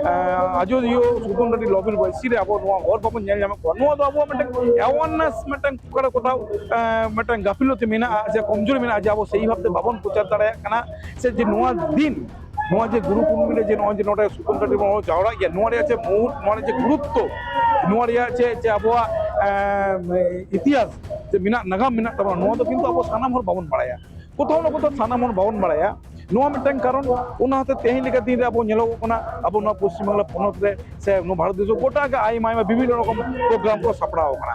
ᱮᱸ, ᱟᱡᱚᱫᱤᱭᱟᱹ ᱥᱩᱛᱟᱹᱱ ᱴᱟᱺᱰᱤ ᱞᱚᱵᱤᱨ ᱵᱟᱹᱭᱥᱤ ᱨᱮ ᱟᱵᱚ ᱱᱚᱣᱟ ᱦᱚᱨ ᱵᱟᱵᱚᱱ ᱧᱮᱞ ᱧᱟᱢᱮᱫ ᱠᱚᱣᱟ, ᱱᱚᱣᱟ ᱫᱚ ᱟᱵᱚᱣᱟᱜ ᱢᱤᱫᱴᱟᱝ awareness, ᱢᱤᱫᱴᱟᱝ ᱚᱠᱟᱨᱮ ᱠᱚᱴᱟᱣ, ᱮᱸ, ᱢᱤᱫᱴᱟᱝ ᱜᱟᱹᱯᱷᱤᱞᱚᱛᱤ ᱢᱮᱱᱟᱜᱼᱟ ᱥᱮ ᱠᱚᱢᱡᱳᱨᱤ ᱢᱮᱱᱟᱜᱼᱟ, ᱡᱮ ᱟᱵᱚ ᱥᱮᱭ ᱵᱷᱟᱵᱛᱮ ᱵᱟᱵᱚᱱ ᱯᱨᱚᱪᱟᱨ ᱫᱟᱲᱮᱭᱟᱜ ᱠᱟᱱᱟ, ᱥᱮ ᱡᱮ ᱱᱚᱣᱟ ᱫᱤᱱ, ᱱᱚᱣᱟ ᱡᱮ ᱜᱩᱨᱩ ᱯᱩᱨᱱᱤᱢᱟ ᱨᱮ ᱡᱮ ᱱᱚᱜᱼᱚᱭ ᱡᱮ ᱱᱚᱰᱮ ᱥᱩᱛᱟᱹᱱ ᱴᱟᱺᱰᱤ ᱵᱚᱱ ᱡᱟᱣᱨᱟᱜ ᱜᱮᱭᱟ, ᱱᱚᱣᱟ ᱨᱮᱭᱟᱜ ᱪᱮᱫ ᱢᱩᱦᱩᱨ, ᱱᱚᱣᱟ ᱨᱮᱭᱟᱜ ᱪᱮᱫ ᱜᱩᱨᱩᱛᱛᱚ, ᱱᱚᱣᱟ ᱨᱮᱭᱟᱜ ᱪᱮᱫ, ᱪᱮᱫ ᱟᱵᱚᱣᱟᱜ, ᱮᱸ, ᱤᱛᱤᱦᱟᱥ ᱪᱮ ᱢᱮᱱᱟᱜ, ᱱᱟᱜᱟᱢ ᱢᱮᱱᱟᱜ ᱛᱟᱵᱚᱱᱟ, ᱱᱚᱣᱟ ᱫᱚ ᱠᱤᱱᱛᱩ ᱟᱵᱚ ᱥᱟᱱᱟᱢ ᱦᱚᱲ ᱵᱟᱵᱚᱱ ᱵᱟᱲᱟᱭᱟ᱾ ᱠᱚᱛᱷᱟᱣ ᱱᱟ ᱠᱚᱛᱷᱟᱣ ᱥᱟᱱᱟᱢ ᱦᱚᱲ ᱵᱟᱵᱚᱱ ᱵᱟᱲᱟᱭᱟ᱾ ᱱᱚᱣᱟ ᱢᱤᱫᱴᱟᱝ ᱠᱟᱨᱚᱱ, ᱚᱱᱟ ᱦᱚᱛᱮ ᱛᱮᱦᱮᱧ ᱞᱮᱠᱟ ᱫᱤᱱ ᱨᱮ ᱟᱵᱚ ᱧᱮᱞᱚᱜᱚᱜ ᱠᱟᱱᱟ, ᱟᱵᱚ ᱱᱚᱣᱟ ᱯᱚᱥᱪᱤᱢ ᱵᱟᱝᱞᱟ ᱯᱚᱱᱚᱛ ᱨᱮ ᱥᱮ ᱱᱚᱣᱟ ᱵᱷᱟᱨᱚᱛ ᱫᱤᱥᱚᱢ ᱜᱚᱴᱟ ᱜᱮ ᱟᱭᱢᱟ ᱟᱭᱢᱟ ᱵᱤᱵᱷᱤᱱᱱᱚ ᱨᱚᱠᱚᱢ ᱯᱨᱳᱜᱨᱟᱢ ᱠᱚ ᱥᱟᱯᱲᱟᱣ ᱠᱟᱱᱟ᱾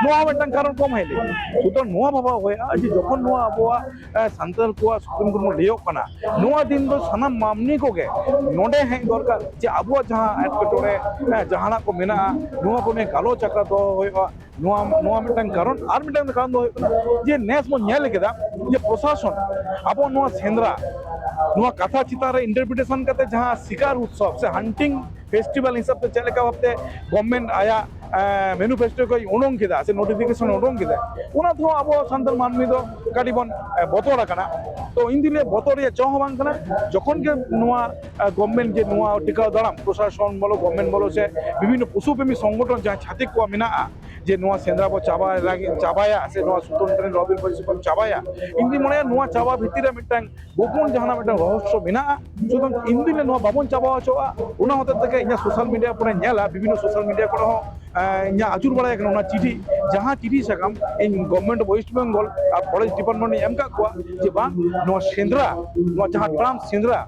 ᱱᱚᱣᱟ ᱦᱚᱸ ᱢᱤᱫᱴᱟᱝ ᱠᱟᱨᱚᱱ ᱠᱚᱢ ᱦᱮᱡ ᱞᱮᱱᱟ᱾ ᱥᱩᱛᱚᱨᱟᱝ ᱱᱚᱣᱟ ᱵᱷᱟᱵᱟᱣ ᱦᱩᱭᱩᱜᱼᱟ ᱡᱮ ᱡᱚᱠᱷᱚᱱ ᱱᱚᱣᱟ ᱟᱵᱚᱣᱟᱜ, ᱮ, ᱥᱟᱱᱛᱟᱲ ᱠᱚᱣᱟᱜ ᱥᱩᱯᱨᱤᱢ ᱠᱳᱨᱴ ᱵᱚᱱ ᱞᱟᱹᱭᱚᱜ ᱠᱟᱱᱟ, ᱱᱚᱣᱟ ᱫᱤᱱ ᱫᱚ ᱥᱟᱱᱟᱢ ᱢᱟᱹᱱᱢᱤ ᱠᱚᱜᱮ ᱱᱚᱰᱮ ᱦᱮᱡ ᱫᱚᱨᱠᱟᱨ, ᱡᱮ ᱟᱵᱚᱣᱟᱜ ᱡᱟᱦᱟᱸ ᱮᱴᱠᱮᱴᱚᱬᱮ, ᱮ, ᱡᱟᱦᱟᱱᱟᱜ ᱠᱚ ᱢᱮᱱᱟᱜᱼᱟ, ᱱᱚᱣᱟ ᱠᱚ ᱱᱤᱭᱮ ᱜᱟᱞᱚᱪ ᱟᱠᱷᱲᱟ ᱫᱚᱦᱚ ᱦᱩᱭᱩᱜᱼᱟ᱾ ᱱᱚᱣᱟ, ᱱᱚᱣᱟ ᱢᱤᱫᱴᱟᱝ ᱠᱟᱨᱚᱱ᱾ ᱟᱨ ᱢᱤᱫᱴᱟᱝ ᱠᱟᱨᱚᱱ ᱫᱚ ᱦᱩᱭᱩᱜ ᱠᱟᱱᱟ ᱡᱮ ᱱᱮᱥ ᱵᱚᱱ ᱧᱮᱞ ᱠᱮᱫᱟ ᱡᱮ ᱯᱨᱚᱥᱟᱥᱚᱱ ᱟᱵᱚ ᱱᱚᱣᱟ ᱥᱮᱸᱫᱽᱨᱟ, ᱱᱚᱣᱟ ᱠᱟᱛᱷᱟ ᱪᱮᱛᱟᱱ ᱨᱮ ᱤᱱᱴᱟᱨᱯᱨᱤᱴᱮᱥᱚᱱ ᱠᱟᱛᱮ ᱡᱟᱦᱟᱸ ᱥᱤᱠᱟᱨ ᱩᱛᱥᱚᱵ ᱥᱮ ᱦᱟᱱᱴᱤᱝ ᱯᱷᱮᱥᱴᱤᱵᱷᱟᱞ ᱦᱤᱥᱟᱹᱵ ᱛᱮ ᱪᱮᱫ ᱞᱮᱠᱟ ᱵᱷᱟᱵᱛᱮ ᱜᱚᱵᱷᱢᱮᱱᱴ ᱟᱭᱟᱜ, ᱮᱸ, ᱢᱮᱱᱤᱯᱷᱮᱥᱴᱳ ᱠᱚᱭ ᱩᱰᱩᱝ ᱠᱮᱫᱟ ᱥᱮ ᱱᱳᱴᱤᱯᱷᱤᱠᱮᱥᱚᱱ ᱩᱰᱩᱝ ᱠᱮᱫᱟ, ᱚᱱᱟ ᱛᱮᱦᱚᱸ ᱟᱵᱚ ᱥᱟᱱᱛᱟᱲ ᱢᱟᱹᱱᱢᱤ ᱫᱚ ᱠᱟᱹᱴᱤᱡ ᱵᱚᱱ, ᱮᱸ, ᱵᱚᱛᱚᱨ ᱟᱠᱟᱱᱟ᱾ ᱛᱚ ᱤᱧ ᱫᱩᱧ ᱞᱟᱹᱭᱟ ᱵᱚᱛᱚᱨ ᱨᱮᱭᱟᱜ ᱪᱮᱫ ᱦᱚᱸ ᱵᱟᱝ ᱠᱟᱱᱟ᱾ ᱡᱚᱠᱷᱚᱱ ᱜᱮ ᱱᱚᱣᱟ, ᱮᱸ, ᱜᱚᱵᱷᱢᱮᱱᱴ ᱡᱮ ᱱᱚᱣᱟ ᱴᱤᱠᱟᱹᱣ ᱫᱟᱨᱟᱢ, ᱯᱨᱚᱥᱟᱥᱚᱱ ᱵᱚᱞᱚ, ᱜᱚᱵᱷᱢᱮᱱᱴ ᱵᱚᱞᱚ ᱥᱮ ᱵᱤᱵᱷᱤᱱᱱᱚ ᱯᱚᱥᱩ ᱯᱨᱮᱢᱤ ᱥᱚᱝᱜᱚᱴᱷᱚᱱ ᱡᱟᱦᱟᱸ ᱪᱷᱟᱹᱛᱤᱠ ᱠᱚᱣᱟᱜ ᱢᱮᱱᱟᱜᱼᱟ, ᱡᱮ ᱱᱚᱣᱟ ᱥᱮᱸᱫᱽᱨᱟ ᱵᱚ ᱪᱟᱵᱟ ᱞᱟᱹᱜᱤᱫ, ᱪᱟᱵᱟᱭᱟ, ᱥᱮ ᱱᱚᱣᱟ ᱥᱩᱛᱟᱹᱱ ᱴᱟᱺᱰᱤ ᱞᱚᱵᱤᱨ ᱵᱟᱹᱭᱥᱤ ᱵᱚᱱ ᱪᱟᱵᱟᱭᱟ, ᱤᱧ ᱫᱩᱧ ᱢᱚᱱᱮᱭᱟ ᱱᱚᱣᱟ ᱪᱟᱵᱟ ᱵᱷᱤᱛᱤᱨ ᱨᱮ ᱢᱤᱫᱴᱟᱝ ᱜᱳᱯᱚᱱ ᱡᱟᱦᱟᱱᱟᱜ ᱢᱤᱫᱴᱟᱝ ᱨᱚᱦᱚᱥᱥᱚ ᱢᱮᱱᱟᱜᱼᱟ᱾ ᱥᱩᱛᱚᱨᱟᱝ ᱤᱧ ᱫᱩᱧ ᱞᱟᱹᱭᱟ ᱱᱚᱣᱟ ᱵᱟᱵᱚᱱ ᱪᱟᱵᱟ ᱦᱚᱪᱚᱣᱟᱜᱼᱟ᱾ ᱚᱱᱟ ᱦᱚᱛᱮᱡ ᱛᱮᱜᱮ ᱤᱧᱟᱹᱜ ᱥᱳᱥᱟᱞ ᱢᱤᱰᱤᱭᱟ ᱠᱚᱨᱮ ᱧᱮᱞᱟ, ᱵᱤᱵᱷᱤᱱᱱᱚ ᱥᱳᱥᱟᱞ ᱢᱤᱰᱤᱭᱟ ᱠᱚᱨᱮ ᱦᱚᱸ, ᱮᱸ, ᱤᱧᱟᱹᱜ ᱟᱹᱪᱩᱨ ᱵᱟᱲᱟᱭ ᱠᱟᱱᱟ ᱚᱱᱟ ᱪᱤᱴᱷᱤ, ᱡᱟᱦᱟᱸ ᱪᱤᱴᱷᱤ ᱥᱟᱠᱟᱢ ᱤᱧ government of West Bengal R forest department ᱤᱧ ᱮᱢ ᱠᱟᱜ ᱠᱚᱣᱟ, ᱡᱮ ᱵᱟᱝ, ᱱᱚᱣᱟ ᱥᱮᱸᱫᱽᱨᱟ, ᱱᱚᱣᱟ ᱡᱟᱦᱟᱸ ᱴᱟᱨᱢ ᱥᱮᱸᱫᱽᱨᱟ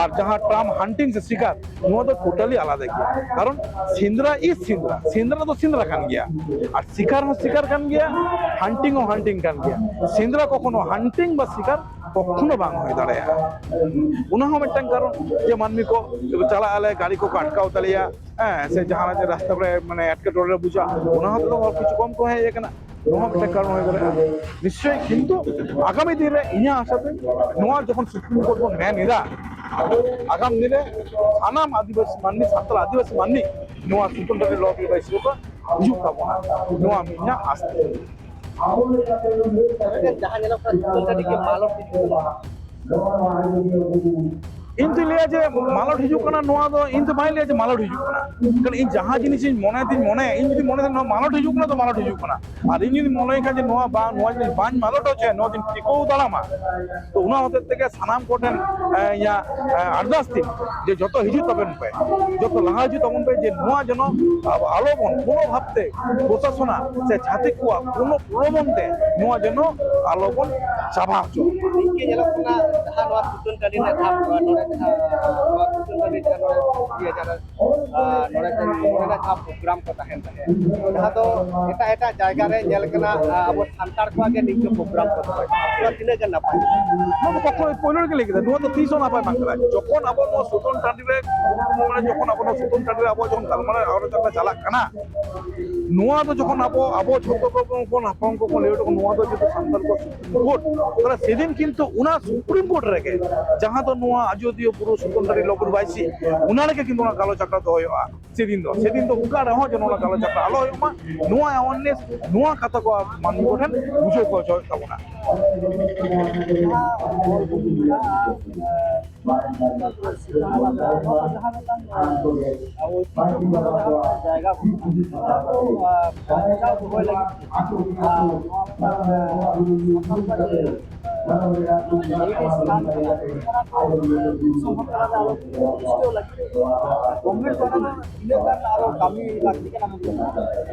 ᱟᱨ ᱡᱟᱦᱟᱸ ᱴᱟᱨᱢ ᱦᱟᱱᱴᱤᱝ ᱥᱮ ᱥᱤᱠᱟᱨ, ᱱᱚᱣᱟ ᱫᱚ ᱴᱳᱴᱟᱞᱤ ᱟᱞᱟᱫᱟ ᱜᱮᱭᱟ᱾ ᱠᱟᱨᱚᱱ ᱥᱮᱸᱫᱽᱨᱟ ᱤᱡ ᱥᱮᱸᱫᱽᱨᱟ, ᱥᱮᱸᱫᱽᱨᱟ ᱫᱚ ᱥᱮᱸᱫᱽᱨᱟ ᱠᱟᱱ ᱜᱮᱭᱟ, ᱟᱨ ᱥᱤᱠᱟᱨ ᱦᱚᱸ ᱥᱤᱠᱟᱨ ᱠᱟᱱ ᱜᱮᱭᱟ, ᱦᱟᱱᱴᱤᱝ ᱦᱚᱸ ᱦᱟᱱᱴᱤᱝ ᱠᱟᱱ ᱜᱮᱭᱟ᱾ ᱥᱮᱸᱫᱽᱨᱟ ᱠᱚᱠᱷᱚᱱᱳ ᱦᱟᱱᱴᱤᱝ ᱵᱟ ᱥᱤᱠᱟᱨ ᱠᱚᱠᱷᱚᱱᱳ ᱵᱟᱝ ᱦᱩᱭ ᱫᱟᱲᱮᱭᱟᱜᱼᱟ᱾ ᱚᱱᱟ ᱦᱚᱸ ᱢᱤᱫᱴᱟᱝ ᱠᱟᱨᱚᱱ, ᱡᱮ ᱢᱟᱹᱱᱢᱤ ᱠᱚ ᱪᱟᱞᱟᱜ ᱟᱞᱮ, ᱜᱟᱹᱰᱤ ᱠᱚᱠᱚ ᱟᱴᱠᱟᱣ ᱛᱟᱞᱮᱭᱟ, ᱦᱮᱸ, ᱥᱮ ᱡᱟᱦᱟᱱᱟᱜ ᱨᱟᱥᱛᱟ ᱠᱚᱨᱮ ᱢᱟᱱᱮ ᱮᱴᱠᱮᱴᱚᱬᱮ ᱞᱮ ᱵᱩᱡᱟ, ᱚᱱᱟ ᱦᱚᱸ ᱛᱮᱫᱚ ᱦᱚᱲ ᱠᱤᱪᱷᱩ ᱠᱚᱢ ᱠᱚ ᱦᱮᱡ ᱟᱠᱟᱱᱟ᱾ ᱱᱚᱣᱟ ᱦᱚᱸ ᱢᱤᱫᱴᱟᱝ ᱠᱟᱨᱚᱱ ᱦᱩᱭ ᱫᱟᱲᱮᱭᱟᱜᱼᱟ᱾ ᱱᱤᱥᱪᱚᱭ, ᱠᱤᱱᱛᱩ ᱟᱜᱟᱢᱤ ᱫᱤᱱ ᱨᱮ ᱤᱧᱟᱹᱜ ᱟᱥᱟ ᱛᱮ ᱱᱚᱣᱟ ᱡᱚᱠᱷᱚᱱ ᱥᱩᱯᱨᱤᱢ ᱠᱳᱨᱴ ᱵᱚᱱ ᱢᱮᱱ ᱮᱫᱟ, ᱟᱜᱟᱢ ᱫᱤᱱ ᱨᱮ ᱥᱟᱱᱟᱢ ᱟᱹᱫᱤᱵᱟᱹᱥᱤ ᱢᱟᱹᱱᱢᱤ, ᱥᱟᱱᱛᱟᱲ ᱟᱹᱫᱤᱵᱟᱹᱥᱤ ᱢᱟᱹᱱᱢᱤ ᱱᱚᱣᱟ ᱥᱩᱯᱨᱤᱢ ᱠᱳᱨᱴ ᱨᱮ ᱞᱚ ᱵᱤᱵᱟᱹᱫ ᱦᱤᱥᱟᱹᱵ ᱠᱚ ᱦᱤᱡᱩᱜ ᱛᱟᱵᱚᱱᱟ, ᱱᱚᱣᱟ ᱤᱧᱟᱹᱜ ᱟᱥ ᱛᱮ᱾ ᱢᱮᱱᱠᱷᱟᱱ ᱡᱟᱦᱟᱸ ᱧᱮᱞᱚᱜ ᱠᱟᱱᱟ, ᱥᱩᱛᱟᱹᱢ ᱴᱟᱺᱰᱤ ᱜᱮ ᱢᱟᱞᱚᱴ ᱤᱫᱤᱜ ᱠᱟᱱᱟ᱾ ᱤᱧ ᱫᱩᱧ ᱞᱟᱹᱭᱟ ᱡᱮ ᱢᱟᱞᱚᱴ ᱦᱤᱡᱩᱜ ᱠᱟᱱᱟ, ᱱᱚᱣᱟ ᱫᱚ ᱤᱧ ᱫᱚ ᱵᱟᱹᱧ ᱞᱟᱹᱭᱟ ᱡᱮ ᱢᱟᱞᱚᱴ ᱦᱤᱡᱩᱜ ᱠᱟᱱᱟ᱾ ᱠᱟᱨᱚᱱ ᱤᱧ ᱡᱟᱦᱟᱸ ᱡᱤᱱᱤᱥᱤᱧ ᱢᱚᱱᱮ ᱫᱩᱧ ᱢᱚᱱᱮᱭᱟ, ᱤᱧ ᱡᱩᱫᱤ ᱢᱚᱱᱮ ᱫᱩᱧ ᱱᱚᱣᱟ ᱢᱟᱞᱚᱴ ᱦᱤᱡᱩᱜ ᱠᱟᱱᱟ, ᱛᱚ ᱢᱟᱞᱚᱴ ᱦᱤᱡᱩᱜ ᱠᱟᱱᱟ᱾ ᱟᱨ ᱤᱧ ᱡᱩᱫᱤ ᱢᱚᱱᱮᱭ ᱠᱷᱟᱱ ᱡᱮ ᱱᱚᱣᱟ ᱵᱟᱝ, ᱱᱚᱣᱟ ᱡᱤᱱᱤᱥ ᱵᱟᱹᱧ ᱢᱟᱞᱚᱴ ᱦᱚᱪᱚᱭᱟ, ᱱᱚᱣᱟ ᱫᱚᱧ ᱴᱤᱠᱟᱹᱣ ᱫᱟᱨᱟᱢᱟ, ᱛᱚ ᱚᱱᱟ ᱦᱚᱛᱮᱡ ᱛᱮᱜᱮ ᱥᱟᱱᱟᱢ ᱠᱚᱴᱷᱮᱱ, ᱮ, ᱤᱧᱟᱹᱜ, ᱮ, ᱟᱨᱫᱟᱥ ᱛᱤᱧ ᱡᱮ ᱡᱚᱛᱚ ᱦᱤᱡᱩᱜ ᱛᱟᱵᱚᱱ ᱯᱮ, ᱡᱚᱛᱚ ᱞᱟᱦᱟ ᱦᱤᱡᱩᱜ ᱛᱟᱵᱚᱱ ᱯᱮ, ᱡᱮ ᱱᱚᱣᱟ ᱡᱮᱱᱚ ᱟᱵᱚ ᱟᱞᱚ ᱵᱚᱱ ᱠᱳᱱᱳ ᱵᱷᱟᱵᱛᱮ ᱯᱨᱚᱥᱟᱥᱚᱱᱟᱜ ᱥᱮ ᱪᱷᱟᱹᱛᱤᱠ ᱠᱚᱣᱟᱜ ᱠᱳᱱᱳ ᱯᱨᱚᱞᱳᱵᱷᱚᱱ ᱛᱮ ᱱᱚᱣᱟ ᱡᱮᱱᱚ ᱟᱞᱚ ᱵᱚᱱ ᱪᱟᱵᱟ ᱦᱚᱪᱚ᱾ ᱤᱧ ᱧᱮᱞᱚᱜ ᱠᱟᱱᱟ, ᱡᱟᱦᱟᱸ ᱱᱚᱣᱟ ᱥᱩᱛᱟᱹᱱ ᱴᱟᱺᱰᱤ ᱨᱮᱱᱟᱜ ᱫᱷᱟᱯ, ᱱᱚᱣᱟ ᱱᱚᱰᱮ ᱡᱟᱦᱟᱸ, ᱱᱚᱣᱟ ᱥᱩᱛᱟᱹᱱ ᱴᱟᱺᱰᱤ ᱡᱟᱦᱟᱸ ᱱᱚᱰᱮ ᱤᱭᱟᱹ ᱡᱟᱦᱟᱸ, ᱟᱨ ᱱᱚᱰᱮ ᱱᱚᱰᱮᱱᱟᱜ ᱡᱟᱦᱟᱸ ᱯᱨᱳᱜᱨᱟᱢ ᱠᱚ ᱛᱟᱦᱮᱱ ᱛᱟᱦᱮᱸᱫ, ᱡᱟᱦᱟᱸ ᱫᱚ ᱮᱴᱟᱜ ᱮᱴᱟᱜ ᱡᱟᱭᱜᱟ ᱨᱮ ᱧᱮᱞ ᱠᱟᱱᱟ, ᱟᱵᱚ ᱥᱟᱱᱛᱟᱲ ᱠᱚᱣᱟᱜ ᱜᱮ ᱱᱤᱝᱠᱟᱹ ᱯᱨᱳᱜᱨᱟᱢ ᱠᱚ ᱫᱚᱦᱚᱭᱟ, ᱱᱚᱣᱟ ᱛᱤᱱᱟᱹᱜ ᱜᱟᱱ ᱱᱟᱯᱟᱭ? ᱱᱚᱣᱟ ᱫᱚ ᱠᱚᱠᱷᱚᱱᱳ, ᱯᱳᱭᱞᱳ ᱨᱮᱜᱮ ᱞᱟᱹᱭ ᱠᱮᱫᱟ, ᱱᱚᱣᱟ ᱫᱚ ᱛᱤᱥ ᱦᱚᱸ ᱱᱟᱯᱟᱭ ᱵᱟᱝ ᱠᱟᱱᱟ᱾ ᱡᱚᱠᱷᱚᱱ ᱟᱵᱚ ᱱᱚᱣᱟ ᱥᱩᱛᱟᱹᱱ ᱴᱟᱺᱰᱤ ᱨᱮ, ᱢᱟᱱᱮ ᱡᱚᱠᱷᱚᱱ ᱟᱵᱚ ᱱᱚᱣᱟ ᱥᱩᱛᱟᱹᱱ ᱴᱟᱺᱰᱤ ᱨᱮ ᱟᱵᱚ ᱡᱚᱠᱷᱚᱱ ᱜᱟᱞᱢᱟᱨᱟᱣ ᱟᱞᱳᱪᱚᱱᱟ ᱪᱟᱞᱟᱜ ᱠᱟᱱᱟ, ᱱᱚᱣᱟ ᱫᱚ ᱡᱚᱠᱷᱚᱱ ᱟᱵᱚ, ᱟᱵᱚ ᱡᱷᱚᱛᱚ ᱠᱚ ᱵᱚᱱ ᱦᱟᱯᱲᱟᱢ ᱠᱚᱠᱚ ᱞᱟᱹᱭ ᱦᱚᱴᱚ ᱠᱟᱜ, ᱱᱚᱣᱟ ᱫᱚ ᱡᱩᱫᱤ ᱥᱟᱱᱛᱟᱲ ᱠᱚ ᱥᱩᱯᱨᱤᱢ ᱠᱳᱨᱴ, ᱛᱟᱦᱞᱮ ᱥᱮᱫᱤᱱ ᱠᱤᱱᱛᱩ ᱚᱱᱟ ᱥᱩᱯᱨᱤᱢ ᱠᱳᱨᱴ ᱨᱮᱜᱮ, ᱡᱟᱦᱟᱸ ᱫᱚ ᱱᱚᱣᱟ ᱟᱡᱚᱫᱤᱭᱟᱹ ᱵᱩᱨᱩ ᱥᱩᱛᱟᱹᱱ ᱴᱟᱺᱰᱤ ᱞᱚ ᱵᱤᱵᱟᱹᱫ ᱵᱟᱭᱥᱤ, ᱚᱱᱟ ᱨᱮᱜᱮ ᱠᱤᱱᱛᱩ ᱚᱱᱟ ᱜᱟᱞᱚᱪ ᱟᱠᱷᱲᱟ ᱫᱚ ᱦᱩᱭᱩᱜᱼᱟ᱾ ᱥᱮᱫᱤᱱ ᱫᱚ, ᱥᱮᱫᱤᱱ ᱫᱚ ᱚᱠᱟ ᱨᱮᱦᱚᱸ ᱡᱮᱱᱚ ᱚᱱᱟ ᱜᱟᱞᱚᱪ ᱟᱠᱷᱲᱟ ᱟᱞᱚ ᱦᱩᱭᱩᱜ ᱢᱟ, ᱱᱚᱣᱟ ᱮᱣᱟᱨᱱᱮᱥ, ᱱᱚᱣᱟ ᱠᱟᱛᱷᱟ ᱠᱚ ᱢᱟᱹᱱᱢᱤ ᱠᱚᱴᱷᱮᱱ ᱵᱩᱡᱷᱟᱹᱣ ᱠᱚ ᱦᱚᱪᱚᱭ ᱛᱟᱵᱚᱱᱟ᱾ ᱡᱟᱦᱟᱸ ᱯᱟᱹᱨᱥᱤ ᱠᱚ ᱟᱞᱟᱫᱟ, ᱱᱚᱣᱟ ᱡᱟᱦᱟᱸ ᱢᱤᱫᱴᱟᱝ, ᱟᱵᱚ ᱚᱭᱛᱤᱡᱽᱡᱷᱚ ᱠᱚ ᱡᱟᱦᱟᱸ ᱢᱤᱫᱴᱟᱝ ᱡᱟᱭᱜᱟ ᱠᱚ, ᱚᱱᱟ ᱠᱚ, ᱟᱨ ᱵᱟᱧᱪᱟᱣ ᱫᱚᱦᱚᱭ ᱞᱟᱹᱜᱤᱫ ᱛᱮ, ᱟᱨ ᱱᱚᱣᱟ ᱢᱤᱫᱴᱟᱝ, ᱟᱨ ᱥᱟᱱᱛᱟᱲ ᱠᱚᱣᱟᱜ ᱡᱮ, ᱜᱚᱵᱷᱚᱨᱱᱢᱮᱱᱴ ᱯᱟᱦᱴᱟ ᱠᱷᱚᱱ ᱛᱤᱱᱟᱹᱜ ᱜᱟᱱ ᱟᱨᱚ ᱠᱟᱹᱢᱤ ᱞᱟᱹᱠᱛᱤ ᱠᱟᱱᱟ ᱢᱮᱱᱛᱮ?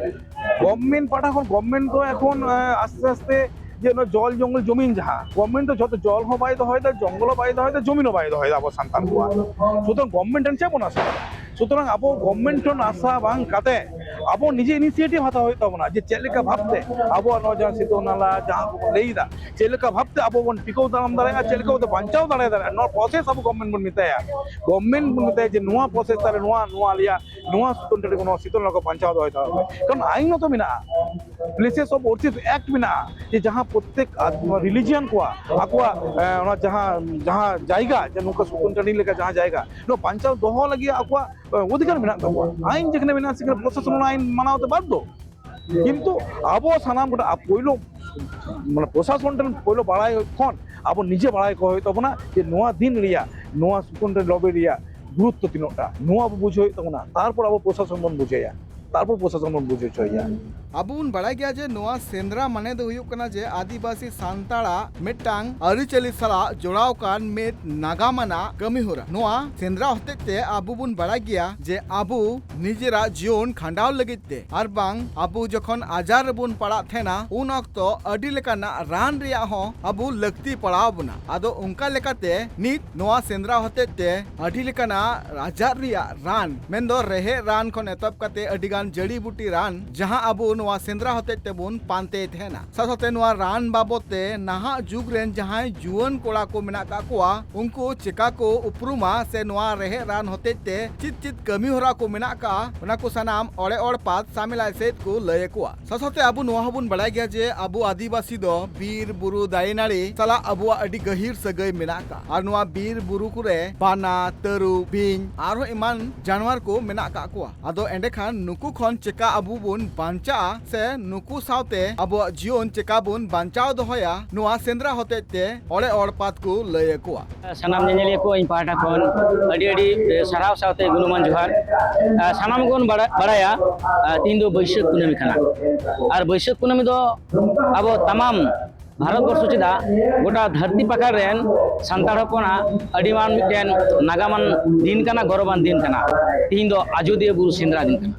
ᱜᱚᱵᱷᱚᱨᱱᱢᱮᱱᱴ ᱯᱟᱦᱴᱟ ᱠᱷᱚᱱ, ᱜᱚᱵᱷᱚᱨᱱᱢᱮᱱᱴ ᱫᱚ ᱮᱠᱷᱚᱱ, ᱟᱸ, ᱟᱥᱛᱮ ᱟᱥᱛᱮ ᱡᱮ ᱚᱱᱟ ᱡᱚᱞ ᱡᱚᱝᱜᱚᱞ ᱡᱚᱢᱤᱱ ᱡᱟᱦᱟᱸ, ᱜᱚᱵᱷᱚᱨᱱᱢᱮᱱᱴ ᱫᱚ ᱡᱷᱚᱛᱚ ᱡᱚᱞ ᱦᱚᱸ ᱵᱟᱭ ᱫᱚᱦᱚᱭᱮᱫᱟ, ᱡᱚᱝᱜᱚᱞ ᱦᱚᱸ ᱵᱟᱭ ᱫᱚᱦᱚᱭᱮᱫᱟ, ᱡᱚᱢᱤᱱ ᱦᱚᱸ ᱵᱟᱭ ᱫᱚᱦᱚᱭᱮᱫᱟ ᱟᱵᱚ ᱥᱟᱱᱛᱟᱲ ᱠᱚᱣᱟᱜ᱾ ᱥᱩᱛᱚᱨᱟᱝ ᱜᱚᱵᱷᱚᱨᱱᱢᱮᱱᱴ ᱴᱷᱮᱱ ᱪᱮᱫ ᱵᱚᱱ ᱟᱥᱟ? ᱥᱩᱛᱚᱨᱟᱝ ᱟᱵᱚ ᱜᱚᱵᱷᱚᱨᱱᱢᱮᱱᱴ ᱴᱷᱮᱱ ᱟᱥᱟ ᱵᱟᱝ ᱠᱟᱛᱮ ᱟᱵᱚ ᱱᱤᱡᱮ ᱤᱱᱤᱥᱤᱭᱮᱴᱤᱵᱷ ᱦᱟᱛᱟᱣ ᱦᱩᱭᱩᱜ ᱛᱟᱵᱚᱱᱟ, ᱡᱮ ᱪᱮᱫ ᱞᱮᱠᱟ ᱵᱷᱟᱵᱛᱮ ᱟᱵᱚᱣᱟᱜ ᱱᱚᱣᱟ ᱡᱟᱦᱟᱸ ᱥᱤᱛᱟᱹ ᱱᱟᱞᱟ ᱡᱟᱦᱟᱸ ᱠᱚᱵᱚᱱ ᱞᱟᱹᱭ ᱮᱫᱟ, ᱪᱮᱫ ᱞᱮᱠᱟ ᱵᱷᱟᱵᱛᱮ ᱟᱵᱚ ᱵᱚᱱ ᱴᱤᱠᱟᱹᱣ ᱫᱟᱨᱟᱢ ᱫᱟᱲᱮᱭᱟᱜᱼᱟ, ᱪᱮᱫ ᱞᱮᱠᱟ ᱵᱷᱟᱵᱛᱮ ᱵᱟᱧᱪᱟᱣ ᱫᱟᱲᱮ ᱫᱟᱲᱮᱭᱟᱜᱼᱟ, ᱱᱚᱣᱟ ᱯᱨᱚᱥᱮᱥ ᱟᱵᱚ ᱜᱚᱵᱷᱚᱨᱱᱢᱮᱱᱴ ᱵᱚᱱ ᱢᱮᱛᱟᱭᱟ᱾ ᱜᱚᱵᱷᱚᱨᱱᱢᱮᱱᱴ ᱵᱚᱱ ᱢᱮᱛᱟᱭᱟ ᱡᱮ ᱱᱚᱣᱟ ᱯᱨᱚᱥᱮᱥ ᱛᱟᱦᱞᱮ ᱱᱚᱣᱟ, ᱱᱚᱣᱟ ᱟᱞᱮᱭᱟᱜ ᱱᱚᱣᱟ ᱥᱤᱛᱟᱹ ᱱᱟᱞᱟ ᱠᱚ ᱵᱟᱧᱪᱟᱣ ᱫᱚᱦᱚᱭ ᱛᱟᱵᱚᱱ ᱯᱮ, ᱠᱟᱨᱚᱱ ᱟᱭᱤᱱ ᱦᱚᱸᱛᱚ ᱢᱮᱱᱟᱜᱼᱟ, Places of Worship Act ᱢᱮᱱᱟᱜᱼᱟ, ᱡᱮ ᱡᱟᱦᱟᱸ ᱯᱨᱚᱛᱮᱠ ᱟᱫ-, ᱨᱤᱞᱤᱡᱤᱭᱟᱱ ᱠᱚᱣᱟᱜ ᱟᱠᱚᱣᱟᱜ, ᱮ, ᱚᱱᱟ ᱡᱟᱦᱟᱸ, ᱡᱟᱦᱟᱸ ᱡᱟᱭᱜᱟ, ᱡᱮ ᱱᱚᱝᱠᱟ ᱥᱩᱛᱟᱹᱱ ᱴᱟᱺᱰᱤ ᱞᱮᱠᱟ ᱡᱟᱦᱟᱸ ᱡᱟᱭᱜᱟ, ᱱᱚᱣᱟ ᱵᱟᱧᱪᱟᱣ ᱫᱚᱦᱚ ᱞᱟᱹᱜᱤᱫ ᱟᱠᱚᱣᱟᱜ, ᱮ, ᱚᱫᱷᱤᱠᱟᱨ ᱢᱮᱱᱟᱜ ᱛᱟᱠᱚᱣᱟ᱾ ᱟᱭᱤᱱ ᱡᱮᱠᱷᱟᱱᱮ ᱢᱮᱱᱟᱜᱼᱟ, ᱥᱮᱠᱷᱟᱱᱮ ᱯᱨᱚᱥᱟᱥᱚᱱ ᱚᱱᱟ ᱟᱭᱤᱱ ᱢᱟᱱᱟᱣ ᱛᱮ ᱵᱟᱫᱽᱫᱷᱚ᱾ ᱠᱤᱱᱛᱩ ᱟᱵᱚ ᱥᱟᱱᱟᱢ ᱠᱚᱴᱷᱮᱱ ᱟ-, ᱯᱳᱭᱞᱳ, ᱢᱟᱱᱮ, ᱯᱨᱚᱥᱟᱥᱚᱱ ᱴᱷᱮᱱ ᱯᱳᱭᱞᱳ ᱵᱟᱲᱟᱭ ᱠᱷᱚᱱ ᱟᱵᱚ ᱱᱤᱡᱮ ᱵᱟᱲᱟᱭ ᱠᱚ ᱦᱩᱭᱩᱜ ᱛᱟᱵᱚᱱᱟ ᱡᱮ ᱱᱚᱣᱟ ᱫᱤᱱ ᱨᱮᱭᱟᱜ ᱱᱚᱣᱟ ᱥᱩᱛᱟᱹᱱ ᱴᱟᱺᱰᱤ ᱞᱚᱵᱤ ᱨᱮᱭᱟᱜ ᱜᱩᱨᱩᱛᱛᱚ ᱛᱤᱱᱟᱹᱜ ᱴᱟ, ᱱᱚᱣᱟ ᱟᱵᱚ ᱵᱩᱡᱷᱟᱹᱣ ᱦᱩᱭᱩᱜ ᱛᱟᱵᱚᱱᱟ᱾ ᱛᱟᱨᱯᱚᱨ ᱟᱵᱚ ᱯᱨᱚᱥᱟᱥᱚᱱ ᱵᱚᱱ ᱵᱩᱡᱷᱟᱹᱣᱟ, ᱛᱟᱨᱯᱚᱨ ᱯᱨᱚᱥᱟᱥᱚᱱ ᱵᱚᱱ ᱵᱩᱡᱷᱟᱹᱣ ᱦᱚᱪᱚᱭᱮᱭᱟ᱾ ᱟᱵᱚ ᱵᱚᱱ ᱵᱟᱲᱟᱭ ᱜᱮᱭᱟ ᱡᱮ ᱱᱚᱣᱟ ᱥᱮᱸᱫᱽᱨᱟ ᱢᱟᱱᱮ ᱫᱚ ᱦᱩᱭᱩᱜ ᱠᱟᱱᱟ ᱡᱮ ᱟᱹᱫᱤᱵᱟᱹᱥᱤ ᱥᱟᱱᱛᱟᱲᱟᱜ ᱢᱤᱫᱴᱟᱝ ᱟᱹᱨᱤᱪᱟᱹᱞᱤ ᱥᱟᱞᱟᱜ ᱡᱚᱲᱟᱣ ᱠᱟᱱ ᱢᱤᱫ ᱱᱟᱜᱟᱢ ᱟᱱᱟᱜ ᱠᱟᱹᱢᱤ ᱦᱚᱨᱟ᱾ ᱱᱚᱣᱟ ᱥᱮᱸᱫᱽᱨᱟ ᱦᱚᱛᱮᱡ ᱛᱮ ᱟᱵᱚ ᱵᱚᱱ ᱵᱟᱲᱟᱭ ᱜᱮᱭᱟ ᱡᱮ ᱟᱵᱚ ᱱᱤᱡᱮᱨᱟᱜ ᱡᱤᱭᱚᱱ ᱠᱷᱟᱸᱰᱟᱣ ᱞᱟᱹᱜᱤᱫ ᱛᱮ ᱟᱨ ᱵᱟᱝ ᱟᱵᱚ ᱡᱚᱠᱷᱚᱱ ᱟᱡᱟᱨ ᱨᱮᱵᱚᱱ ᱯᱟᱲᱟᱜ ᱛᱟᱦᱮᱱᱟ, ᱩᱱ ᱚᱠᱛᱚ ᱟᱹᱰᱤ ᱞᱮᱠᱟᱱᱟᱜ ᱨᱟᱱ ᱨᱮᱭᱟᱜ ᱦᱚᱸ ᱟᱵᱚ ᱞᱟᱹᱠᱛᱤ ᱯᱟᱲᱟᱣ ᱵᱚᱱᱟ᱾ ᱟᱫᱚ ᱚᱱᱠᱟ ᱞᱮᱠᱟᱛᱮ ᱱᱤᱛ ᱱᱚᱣᱟ ᱥᱮᱸᱫᱽᱨᱟ ᱦᱚᱛᱮᱡ ᱛᱮ ᱟᱹᱰᱤ ᱞᱮᱠᱟᱱᱟᱜ ᱟᱡᱟᱨ ᱨᱮᱭᱟᱜ ᱨᱟᱱ, ᱢᱮᱱᱫᱚ ᱨᱮᱦᱮᱫ ᱨᱟᱱ ᱠᱷᱚᱱ ᱮᱛᱚᱦᱚᱵ ᱠᱟᱛᱮ ᱟᱹᱰᱤ ᱜᱟᱱ ᱡᱟᱹᱲᱤ ᱵᱩᱴᱤ ᱨᱟᱱ, ᱡᱟᱦᱟᱸ ᱟᱵᱚ ᱱᱚᱣᱟ ᱥᱮᱸᱫᱽᱨᱟ ᱦᱚᱛᱮᱡ ᱛᱮᱵᱚᱱ ᱯᱟᱱᱛᱮᱭ ᱛᱟᱦᱮᱱᱟ᱾ ᱥᱟᱶ ᱥᱟᱶᱛᱮ ᱱᱚᱣᱟ ᱨᱟᱱ ᱵᱟᱵᱚᱫ ᱛᱮ ᱱᱟᱦᱟᱜ ᱡᱩᱜᱽ ᱨᱮᱱ ᱡᱟᱦᱟᱸᱭ ᱡᱩᱣᱟᱹᱱ ᱠᱚᱲᱟ ᱠᱚ ᱢᱮᱱᱟᱜ ᱠᱟᱜ ᱠᱚᱣᱟ, ᱩᱱᱠᱩ ᱪᱮᱠᱟ ᱠᱚ ᱩᱯᱨᱩᱢᱟ ᱥᱮ ᱱᱚᱣᱟ ᱨᱮᱦᱮᱫ ᱨᱟᱱ ᱦᱚᱛᱮᱡ ᱛᱮ ᱪᱮᱫ ᱪᱮᱫ ᱠᱟᱹᱢᱤ ᱦᱚᱨᱟ ᱠᱚ ᱢᱮᱱᱟᱜ ᱠᱟᱜᱼᱟ, ᱚᱱᱟ ᱠᱚ ᱥᱟᱱᱟᱢ ᱚᱲᱮ ᱚᱲ ᱯᱟᱛ ᱥᱟᱢᱮᱞᱟᱭ ᱥᱮᱫ ᱠᱚ ᱞᱟᱹᱭ ᱟᱠᱚᱣᱟ᱾ ᱥᱟᱶ ᱥᱟᱶᱛᱮ ᱟᱵᱚ ᱱᱚᱣᱟ ᱦᱚᱸᱵᱚᱱ ᱵᱟᱲᱟᱭ ᱜᱮᱭᱟ ᱡᱮ ᱟᱵᱚ ᱟᱹᱫᱤᱵᱟᱹᱥᱤ ᱫᱚ ᱵᱤᱨ ᱵᱩᱨᱩ ᱫᱟᱨᱮ ᱱᱟᱹᱲᱤ ᱥᱟᱞᱟᱜ ᱟᱵᱚᱣᱟᱜ ᱟᱹᱰᱤ ᱜᱟᱹᱦᱤᱨ ᱥᱟᱹᱜᱟᱹᱭ ᱢᱮᱱᱟᱜ ᱟᱠᱟᱫ᱾ ᱟᱨ ᱱᱚᱣᱟ ᱵᱤᱨ ᱵᱩᱨᱩ ᱠᱚᱨᱮ ᱵᱟᱱᱟ, ᱛᱟᱹᱨᱩᱵ, ᱵᱤᱧ ᱟᱨᱦᱚᱸ ᱮᱢᱟᱱ ᱡᱟᱱᱣᱟᱨ ᱠᱚ ᱢᱮᱱᱟᱜ ᱟᱠᱟᱫ ᱠᱚᱣᱟ᱾ ᱟᱫᱚ ᱮᱸᱰᱮᱠᱷᱟᱱ ᱱᱩᱠᱩ ᱠᱷᱚᱱ ᱪᱮᱠᱟ ᱟᱵᱚ ᱵᱚᱱ ᱵᱟᱧᱪᱟᱜᱼᱟ ᱥᱮ ᱱᱩᱠᱩ ᱥᱟᱶᱛᱮ ᱟᱵᱚᱣᱟᱜ ᱡᱤᱭᱚᱱ ᱪᱮᱠᱟ ᱵᱚᱱ ᱵᱟᱧᱪᱟᱣ ᱫᱚᱦᱚᱭᱟ, ᱱᱚᱣᱟ ᱥᱮᱸᱫᱽᱨᱟ ᱦᱚᱛᱮᱡ ᱛᱮ ᱚᱲᱮ ᱚᱲ ᱯᱟᱛ ᱠᱚ ᱞᱟᱹᱭ ᱟᱠᱚᱣᱟ᱾ ᱥᱟᱱᱟᱢ ᱧᱮᱧᱮᱞᱤᱭᱟᱹ ᱠᱚ ᱤᱧ ᱯᱟᱦᱴᱟ ᱠᱷᱚᱱ ᱟᱹᱰᱤ ᱟᱹᱰᱤ ᱥᱟᱨᱦᱟᱣ ᱥᱟᱶᱛᱮ ᱜᱩᱱᱢᱟᱱ ᱡᱚᱦᱟᱨ᱾ ᱥᱟᱱᱟᱢ ᱜᱮᱵᱚᱱ ᱵᱟᱲᱟ-, ᱵᱟᱲᱟᱭᱟ, ᱛᱤᱦᱤᱧ ᱫᱚ ᱵᱟᱹᱭᱥᱟᱹᱠᱷ ᱠᱩᱱᱟᱹᱢᱤ ᱠᱟᱱᱟ᱾ ᱟᱨ ᱵᱟᱹᱭᱥᱟᱹᱠᱷ ᱠᱩᱱᱟᱹᱢᱤ ᱫᱚ ᱟᱵᱚ ᱛᱟᱢᱟᱢ ᱵᱷᱟᱨᱚᱛ ᱵᱚᱨᱥᱚ ᱪᱮᱫᱟᱜ, ᱜᱚᱴᱟ ᱫᱷᱟᱹᱨᱛᱤ ᱯᱟᱠᱟᱲ ᱨᱮᱱ ᱥᱟᱱᱛᱟᱲ ᱦᱚᱯᱚᱱᱟᱜ ᱟᱹᱰᱤ ᱢᱟᱨᱟᱝ ᱢᱤᱫᱴᱮᱱ ᱱᱟᱜᱟᱢᱟᱱ ᱫᱤᱱ ᱠᱟᱱᱟ, ᱜᱚᱨᱚᱵᱟᱱ ᱫᱤᱱ ᱠᱟᱱᱟ᱾ ᱛᱤᱦᱤᱧ ᱫᱚ ᱟᱡᱚᱫᱤᱭᱟᱹ ᱵᱩᱨᱩ ᱥᱮᱸᱫᱽᱨᱟ ᱫᱤᱱ ᱠᱟᱱᱟ᱾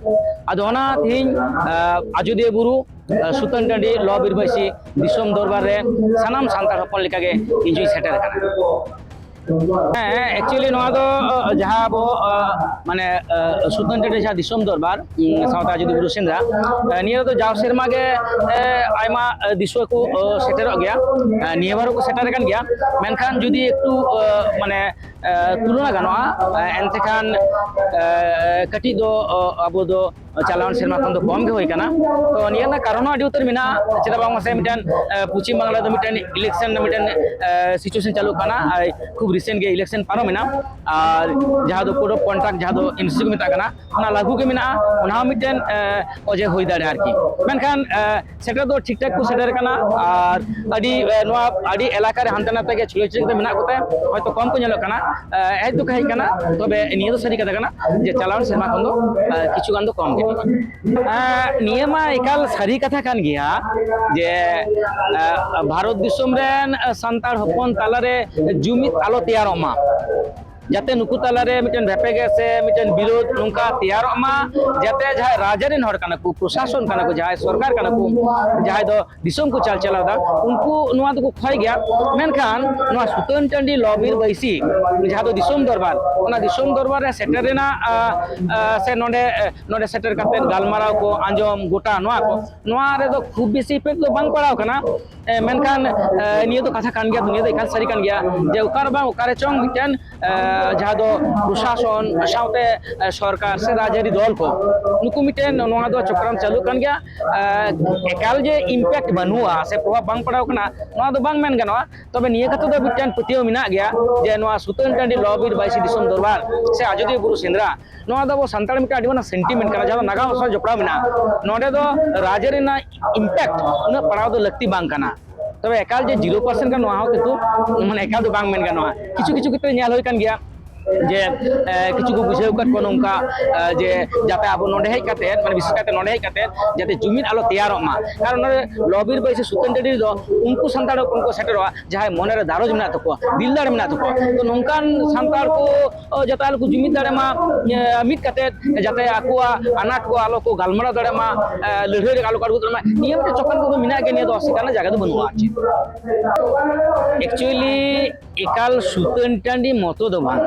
ᱟᱫᱚ ᱚᱱᱟ ᱛᱤᱦᱤᱧ, ᱟᱸ, ᱟᱡᱚᱫᱤᱭᱟᱹ ᱵᱩᱨᱩ, ᱟᱸ, ᱥᱩᱛᱟᱹᱱ ᱴᱟᱺᱰᱤ ᱞᱚ ᱵᱤᱨ ᱵᱟᱹᱭᱥᱤ ᱫᱤᱥᱚᱢ ᱫᱚᱨᱵᱟᱨ ᱨᱮ ᱥᱟᱱᱟᱢ ᱥᱟᱱᱛᱟᱲ ᱦᱚᱯᱚᱱ ᱞᱮᱠᱟᱜᱮ ᱤᱧ ᱦᱚᱸᱧ ᱥᱮᱴᱮᱨ ᱟᱠᱟᱱᱟ᱾ ᱦᱮᱸ, actually ᱱᱚᱣᱟ ᱫᱚ, ᱟᱸ, ᱡᱟᱦᱟᱸ ᱟᱵᱚ, ᱟᱸ, ᱢᱟᱱᱮ, ᱟᱸ, ᱥᱩᱛᱟᱹᱱ ᱴᱟᱺᱰᱤ ᱡᱟᱦᱟᱸ ᱫᱤᱥᱚᱢ ᱫᱚᱨᱵᱟᱨ, ᱩᱸ, ᱥᱟᱶᱛᱟ ᱟᱡᱚᱫᱤᱭᱟᱹ ᱵᱩᱨᱩ ᱥᱮᱸᱫᱽᱨᱟ, ᱟᱸ, ᱱᱤᱭᱟᱹ ᱨᱮᱫᱚ ᱡᱟᱣ ᱥᱮᱨᱢᱟ ᱜᱮ, ᱟᱸ, ᱟᱭᱢᱟ, ᱟᱸ, ᱫᱤᱥᱩᱣᱟᱹ ᱠᱚ, ᱟᱸ, ᱥᱮᱴᱮᱨᱚᱜ ᱜᱮᱭᱟ᱾ ᱟᱸ, ᱱᱤᱭᱟᱹ ᱵᱟᱨ ᱦᱚᱸᱠᱚ ᱥᱮᱴᱮᱨ ᱟᱠᱟᱱ ᱜᱮᱭᱟ, ᱢᱮᱱᱠᱷᱟᱱ ᱡᱩᱫᱤ ᱮᱠᱴᱩ, ᱟᱸ, ᱢᱟᱱᱮ, ᱟᱸ, ᱛᱩᱞᱚᱱᱟ ᱜᱟᱱᱚᱜᱼᱟ, ᱟᱸ, ᱮᱱᱛᱮ ᱠᱷᱟᱱ, ᱟᱸ, ᱠᱟᱹᱴᱤᱡ ᱫᱚ, ᱟᱸ, ᱟᱵᱚ ᱫᱚ ᱪᱟᱞᱟᱣᱮᱱ ᱥᱮᱨᱢᱟ ᱠᱷᱚᱱ ᱫᱚ ᱠᱚᱢ ᱜᱮ ᱦᱩᱭ ᱠᱟᱱᱟ᱾ ᱛᱚ ᱱᱤᱭᱟᱹ ᱨᱮᱱᱟᱜ ᱠᱟᱨᱚᱱ ᱦᱚᱸ ᱟᱹᱰᱤ ᱩᱛᱟᱹᱨ ᱢᱮᱱᱟᱜᱼᱟ᱾ ᱪᱮᱫᱟᱜ ᱵᱟᱝ ᱢᱟᱥᱮ, ᱢᱤᱫᱴᱮᱱ, ᱟᱸ, ᱯᱚᱪᱷᱤᱢ ᱵᱟᱝᱞᱟ ᱫᱚ ᱢᱤᱫᱴᱮᱱ election ᱨᱮᱱᱟᱜ ᱢᱤᱫᱴᱮᱱ, ᱟᱸ, situation ᱪᱟᱹᱞᱩᱜ ᱠᱟᱱᱟ᱾ ᱟᱨ ᱠᱷᱩᱵ recent ᱜᱮ election ᱯᱟᱨᱚᱢᱮᱱᱟ᱾ ᱟᱨ ᱡᱟᱦᱟᱸ ᱫᱚ code of conduct, ᱡᱟᱦᱟᱸ ᱫᱚ MCC ᱠᱚ ᱢᱮᱛᱟᱜ ᱠᱟᱱᱟ, ᱚᱱᱟ ᱞᱟᱹᱜᱩ ᱜᱮ ᱢᱮᱱᱟᱜᱼᱟ᱾ ᱚᱱᱟ ᱦᱚᱸ ᱢᱤᱫᱴᱮᱱ, ᱟᱸ, ᱚᱡᱮ ᱦᱩᱭ ᱫᱟᱲᱮᱭᱟᱜᱼᱟ ᱟᱨᱠᱤ᱾ ᱢᱮᱱᱠᱷᱟᱱ, ᱟᱸ, ᱥᱮᱴᱮᱨ ᱫᱚ ᱴᱷᱤᱠ ᱴᱷᱟᱠ ᱠᱚ ᱥᱮᱴᱮᱨ ᱠᱟᱱᱟ᱾ ᱟᱨ ᱟᱹᱰᱤ, ᱟᱸ, ᱱᱚᱣᱟ ᱟᱹᱰᱤ ᱮᱞᱟᱠᱟ ᱨᱮ ᱦᱟᱱᱛᱮ ᱱᱟᱛᱮ ᱜᱮ ᱪᱷᱩᱞᱟᱹ ᱪᱷᱩᱞᱟᱹ ᱠᱟᱛᱮ ᱢᱮᱱᱟᱜ ᱠᱚᱛᱮ ᱦᱚᱭᱛᱚ ᱠᱚᱢ ᱠᱚ ᱧᱮᱞᱚᱜ ᱠᱟᱱᱟ᱾ ᱟᱸ, ᱦᱮᱡ ᱫᱚᱠᱚ ᱦᱮᱡ ᱠᱟᱱᱟ, ᱛᱚᱵᱮ ᱱᱤᱭᱟᱹ ᱫᱚ ᱥᱟᱹᱨᱤ ᱠᱟᱛᱷᱟ ᱠᱟᱱᱟ ᱡᱮ ᱪᱟᱞᱟᱣᱮᱱ ᱥᱮᱨᱢᱟ ᱠᱷᱚᱱ ᱫᱚ, ᱟᱸ, ᱠᱤᱪᱷᱩ ᱜᱟᱱ ᱫᱚ ᱠᱚᱢ ᱜᱮ᱾ ᱟᱸ, ᱱᱤᱭᱟᱹ ᱢᱟ ᱮᱠᱟᱞ ᱥᱟᱹᱨᱤ ᱠᱟᱛᱷᱟ ᱠᱟᱱ ᱜᱮᱭᱟ ᱡᱮ, ᱟᱸ, ᱵᱷᱟᱨᱚᱛ ᱫᱤᱥᱚᱢ ᱨᱮᱱ, ᱟᱸ, ᱥᱟᱱᱛᱟᱲ ᱦᱚᱯᱚᱱ ᱛᱟᱞᱟᱨᱮ ᱡᱩᱢᱤᱫ ᱟᱞᱚ ᱛᱮᱭᱟᱨᱚᱜ ᱢᱟ, ᱡᱟᱛᱮ ᱱᱩᱠᱩ ᱛᱟᱞᱟᱨᱮ ᱢᱤᱫᱴᱮᱱ ᱵᱷᱮᱯᱮᱜᱮ ᱥᱮ ᱢᱤᱫᱴᱮᱱ ᱵᱤᱨᱳᱫᱷ ᱱᱚᱝᱠᱟ ᱛᱮᱭᱟᱨᱚᱜ ᱢᱟ, ᱡᱟᱛᱮ ᱡᱟᱦᱟᱸᱭ ᱨᱟᱡᱽ ᱨᱮᱱ ᱦᱚᱲ ᱠᱟᱱᱟ ᱠᱚ, ᱯᱨᱚᱥᱟᱥᱚᱱ ᱠᱟᱱᱟ ᱠᱚ, ᱡᱟᱦᱟᱸᱭ ᱥᱚᱨᱠᱟᱨ ᱠᱟᱱᱟ ᱠᱚ, ᱡᱟᱦᱟᱸᱭ ᱫᱚ ᱫᱤᱥᱚᱢ ᱠᱚ ᱪᱟᱞᱪᱟᱞᱟᱣ ᱮᱫᱟ, ᱩᱱᱠᱩ ᱱᱚᱣᱟ ᱫᱚᱠᱚ ᱠᱷᱚᱭ ᱜᱮᱭᱟ᱾ ᱢᱮᱱᱠᱷᱟᱱ ᱱᱚᱣᱟ ᱥᱩᱛᱟᱹᱱ ᱴᱟᱺᱰᱤ ᱞᱚ ᱵᱤᱨ ᱵᱟᱹᱭᱥᱤ, ᱡᱟᱦᱟᱸ ᱫᱚ ᱫᱤᱥᱚᱢ ᱫᱚᱨᱵᱟᱨ, ᱚᱱᱟ ᱫᱤᱥᱚᱢ ᱫᱚᱨᱵᱟᱨ ᱨᱮ ᱥᱮᱴᱮᱨ ᱨᱮᱱᱟᱜ, ᱟᱸ, ᱟᱸ, ᱥᱮ ᱱᱚᱰᱮ, ᱱᱚᱰᱮ ᱥᱮᱴᱮᱨ ᱠᱟᱛᱮ ᱜᱟᱞᱢᱟᱨᱟᱣ ᱠᱚ ᱟᱸᱡᱚᱢ ᱜᱚᱴᱟ ᱱᱚᱣᱟ ᱠᱚ, ᱱᱚᱣᱟ ᱨᱮᱫᱚ ᱠᱷᱩᱵ ᱵᱮᱥᱤ effect ᱫᱚ ᱵᱟᱝ ᱯᱟᱲᱟᱣ ᱠᱟᱱᱟ᱾ ᱮ, ᱢᱮᱱᱠᱷᱟᱱ, ᱮ, ᱱᱤᱭᱟᱹ ᱫᱚ ᱠᱟᱛᱷᱟ ᱠᱟᱱ ᱜᱮᱭᱟ, ᱱᱤᱭᱟᱹ ᱫᱚ ᱮᱠᱟᱞ ᱥᱟᱹᱨᱤ ᱠᱟᱱ ᱜᱮᱭᱟ ᱡᱮ ᱚᱠᱟ ᱨᱮ ᱵᱟᱝ ᱚᱠᱟ ᱨᱮ ᱪᱚᱝ ᱢᱤᱫᱴᱮᱱ, ᱮ, ᱡᱟᱦᱟᱸ ᱫᱚ ᱯᱨᱚᱥᱟᱥᱚᱱ ᱥᱟᱶᱛᱮ, ᱮ, ᱥᱚᱨᱠᱟᱨ ᱥᱮ ᱨᱟᱡᱽᱟᱹᱨᱤ ᱫᱚᱞ ᱠᱚ, ᱱᱩᱠᱩ ᱢᱤᱫᱴᱮᱱ ᱱᱚᱣᱟ ᱫᱚ ᱪᱚᱠᱨᱟᱢ ᱪᱟᱹᱞᱩᱜ ᱠᱟᱱ ᱜᱮᱭᱟ᱾ ᱮ, ᱮᱠᱟᱞ ᱡᱮ impact ᱵᱟᱹᱱᱩᱜᱼᱟ ᱥᱮ ᱯᱨᱚᱵᱷᱟᱵᱽ ᱵᱟᱝ ᱯᱟᱲᱟᱣ ᱠᱟᱱᱟ, ᱱᱚᱣᱟ ᱫᱚ ᱵᱟᱝ ᱢᱮᱱ ᱜᱟᱱᱚᱜᱼᱟ᱾ ᱛᱚᱵᱮ ᱱᱤᱭᱟᱹ ᱠᱟᱛᱷᱟ ᱫᱚ ᱢᱤᱫᱴᱮᱱ ᱯᱟᱹᱛᱭᱟᱹᱣ ᱢᱮᱱᱟᱜ ᱜᱮᱭᱟ ᱡᱮ ᱱᱚᱣᱟ ᱥᱩᱛᱟᱹᱱ ᱴᱟᱺᱰᱤ ᱞᱚ ᱵᱤᱨ ᱵᱟᱹᱭᱥᱤ ᱫᱤᱥᱚᱢ ᱫᱚᱨᱵᱟᱨ ᱥᱮ ᱟᱡᱚᱫᱤᱭᱟᱹ ᱵᱩᱨᱩ ᱥᱮᱸᱫᱽᱨᱟ, ᱱᱚᱣᱟ ᱫᱚ ᱟᱵᱚ ᱥᱟᱱᱛᱟᱲ ᱢᱤᱫᱴᱮᱱ ᱟᱹᱰᱤ ᱢᱟᱨᱟᱝ sentiment ᱠᱟᱱᱟ, ᱡᱟᱦᱟᱸ ᱫᱚ ᱱᱟᱜᱟᱢ ᱥᱟᱶ ᱡᱚᱯᱲᱟᱣ ᱢᱮᱱᱟᱜᱼᱟ᱾ ᱱᱚᱰᱮ ᱫᱚ ᱨᱟᱡᱽ ᱨᱮᱱᱟᱜ impact ᱩᱱᱟᱹᱜ ᱯᱟᱲᱟᱣ ᱫᱚ ᱞᱟᱹᱠᱛᱤ ᱵᱟᱝ ᱠᱟᱱᱟ᱾ ᱛᱚᱵᱮ ᱮᱠᱟᱞ ᱡᱮ zero percent ᱠᱟᱱᱟ, ᱱᱚᱣᱟ ᱦᱚᱸ ᱠᱤᱱᱛᱩ ᱢᱟᱱᱮ ᱮᱠᱟᱞ ᱫᱚ ᱵᱟᱝ ᱢᱮᱱ ᱜᱟᱱᱚᱜᱼᱟ᱾ ᱠᱤᱪᱷᱩ ᱠᱤᱪᱷᱩ ᱠᱷᱮᱛᱨᱮ ᱧᱮᱞ ᱦᱩᱭ ᱠᱟᱱ ᱜᱮᱭᱟ, ᱡᱮ ᱮ, ᱠᱤᱪᱷᱩ ᱠᱚ ᱵᱩᱡᱷᱟᱹᱣ ᱟᱠᱟᱫ ᱠᱚᱣᱟ ᱱᱚᱝᱠᱟ, ᱮ, ᱡᱮ ᱡᱟᱛᱮ ᱟᱵᱚ ᱱᱚᱰᱮ ᱦᱮᱡ ᱠᱟᱛᱮ, ᱢᱟᱱᱮ ᱵᱤᱥᱮᱥ ᱠᱟᱭᱛᱮ ᱱᱚᱰᱮ ᱦᱮᱡ ᱠᱟᱛᱮ ᱡᱟᱛᱮ ᱡᱩᱢᱤᱫ ᱟᱞᱚ ᱛᱮᱭᱟᱨᱚᱜ ᱢᱟ, ᱠᱟᱨᱚᱱ ᱱᱚᱰᱮ ᱞᱚᱵᱤᱨ ᱵᱟᱹᱭᱥᱤ ᱥᱩᱛᱟᱹᱱ ᱴᱟᱺᱰᱤ ᱨᱮᱫᱚ ᱩᱱᱠᱩ ᱥᱟᱱᱛᱟᱲ ᱦᱚᱯᱚᱱ ᱠᱚ ᱥᱮᱴᱮᱨᱚᱜᱼᱟ ᱡᱟᱦᱟᱸᱭ ᱢᱚᱱᱮᱨᱮ ᱫᱟᱨᱚᱡᱽ ᱢᱮᱱᱟᱜ ᱛᱟᱠᱚᱣᱟ, ᱫᱤᱞ ᱫᱟᱲᱮ ᱢᱮᱱᱟᱜ ᱛᱟᱠᱚᱣᱟ᱾ ᱛᱚ ᱱᱚᱝᱠᱟᱱ ᱥᱟᱱᱛᱟᱲ ᱠᱚ ᱚ, ᱡᱟᱛᱮ ᱟᱞᱚ ᱠᱚ ᱡᱩᱢᱤᱫ ᱫᱟᱲᱮ ᱢᱟ, ᱮ, ᱢᱤᱫ ᱠᱟᱛᱮ ᱡᱟᱛᱮ ᱟᱠᱚᱣᱟᱜ ᱟᱱᱟᱴ ᱠᱚ ᱟᱞᱚ ᱠᱚ ᱜᱟᱞᱢᱟᱨᱟᱣ ᱫᱟᱲᱮ ᱢᱟ, ᱮ, ᱞᱟᱹᱲᱦᱟᱹᱭ ᱨᱮ ᱟᱞᱚ ᱠᱚ ᱟᱬᱜᱚ ᱫᱟᱲᱮ ᱢᱟ, ᱱᱤᱭᱟᱹ ᱢᱤᱫᱴᱮᱱ ᱪᱚᱠᱟᱱ ᱠᱚᱫᱚ ᱢᱮᱱᱟᱜ ᱜᱮᱭᱟ᱾ ᱱᱤᱭᱟᱹ ᱫᱚ ᱚᱥᱤᱠᱟᱨ ᱨᱮᱱᱟᱜ ᱡᱟᱭᱜᱟ ᱫᱚ ᱵᱟᱹᱱᱩᱜᱼᱟ ᱟᱨ ᱪᱮᱫ᱾ ᱮᱠᱪᱩᱭᱮᱞᱤ ᱮᱠᱟᱞ ᱥᱩᱛᱟᱹᱱ ᱴᱟᱺᱰᱤ ᱢᱚᱛᱚ ᱫᱚ ᱵᱟᱝ᱾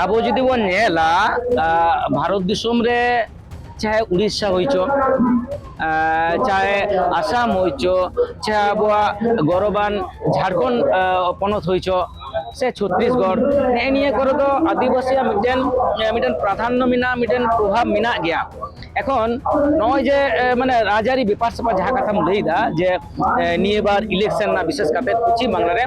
ᱟᱵᱚ ᱡᱩᱫᱤ ᱵᱚᱱ ᱧᱮᱞᱟ, ᱟ, ᱵᱷᱟᱨᱚᱛ ᱫᱤᱥᱚᱢ ᱨᱮ ᱪᱟᱦᱮ ᱩᱲᱤᱥᱥᱟ ᱦᱩᱭ ᱪᱚ, ᱟ, ᱪᱟᱦᱮ ᱟᱥᱟᱢ ᱦᱩᱭ ᱪᱚ, ᱪᱟᱦᱮ ᱟᱵᱚᱣᱟᱜ ᱜᱚᱨᱚᱵᱟᱱ ᱡᱷᱟᱲᱠᱷᱚᱸᱰ, ᱟ, ᱯᱚᱱᱚᱛ ᱦᱩᱭ ᱪᱚ, ᱥᱮ ᱪᱷᱚᱛᱨᱤᱥᱜᱚᱲ, ᱱᱮᱜᱼᱮ ᱱᱤᱭᱟᱹ ᱠᱚᱨᱮ ᱫᱚ ᱟᱹᱫᱤᱵᱟᱹᱥᱤᱭᱟᱜ ᱢᱤᱫᱴᱮᱱ, ᱢᱤᱫᱴᱮᱱ ᱯᱨᱟᱫᱷᱟᱱᱱᱚ ᱢᱮᱱᱟᱜᱼᱟ, ᱢᱤᱫᱴᱮᱱ ᱯᱨᱚᱵᱷᱟᱵᱽ ᱢᱮᱱᱟᱜ ᱜᱮᱭᱟ᱾ ᱮᱠᱷᱚᱱ ᱱᱚᱜᱼᱚᱭ ᱡᱮ, ᱮ, ᱢᱟᱱᱮ ᱨᱟᱡᱽᱟᱹᱨᱤ ᱵᱮᱯᱟᱨ ᱥᱮᱯᱟᱨ ᱡᱟᱦᱟᱸ ᱠᱟᱛᱷᱟᱢ ᱞᱟᱹᱭᱫᱟ ᱡᱮ, ᱮ, ᱱᱤᱭᱟᱹ ᱵᱟᱨ ᱤᱞᱮᱠᱥᱚᱱ ᱨᱮᱱᱟᱜ ᱵᱤᱥᱮᱥ ᱠᱟᱛᱮ ᱯᱚᱪᱷᱤᱢ ᱵᱟᱝᱞᱟ ᱨᱮ,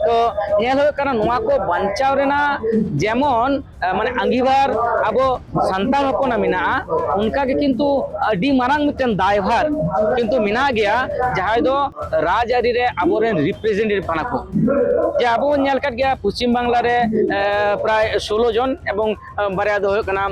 ᱛᱚ ᱧᱮᱞ ᱦᱩᱭᱩᱜ ᱠᱟᱱᱟ ᱱᱚᱣᱟ ᱠᱚ ᱵᱟᱧᱪᱟᱣ ᱨᱮᱱᱟᱜ ᱡᱮᱢᱚᱱ, ᱮ, ᱢᱟᱱᱮ ᱟᱸᱜᱤᱵᱷᱟᱨ ᱟᱵᱚ ᱥᱟᱱᱛᱟᱲ ᱦᱚᱯᱚᱱᱟᱜ ᱢᱮᱱᱟᱜᱼᱟ, ᱚᱱᱠᱟ ᱜᱮ ᱠᱤᱱᱛᱩ ᱟᱹᱰᱤ ᱢᱟᱨᱟᱝ ᱢᱤᱫᱴᱮᱱ ᱫᱟᱭᱵᱷᱟᱨ ᱠᱤᱱᱛᱩ ᱢᱮᱱᱟᱜ ᱜᱮᱭᱟ, ᱡᱟᱦᱟᱸᱭ ᱫᱚ ᱨᱟᱡᱽᱟᱹᱨᱤ ᱨᱮ ᱟᱵᱚᱨᱮᱱ ᱨᱤᱯᱨᱮᱡᱮᱱᱴᱮᱴᱤᱵᱷ ᱠᱟᱱᱟ ᱠᱚ᱾ ᱡᱮ ᱟᱵᱚ ᱵᱚᱱ ᱧᱮᱞ ᱠᱟᱫ ᱜᱮᱭᱟ ᱯᱚᱪᱷᱤᱢ ᱵᱟᱝᱞᱟ ᱨᱮ, ᱮ, ᱯᱨᱟᱭ ᱥᱳᱞᱳ ᱡᱚᱱ ᱮᱵᱚᱝ, ᱮ, ᱵᱟᱨᱭᱟ ᱫᱚ ᱦᱩᱭᱩᱜ ᱠᱟᱱᱟ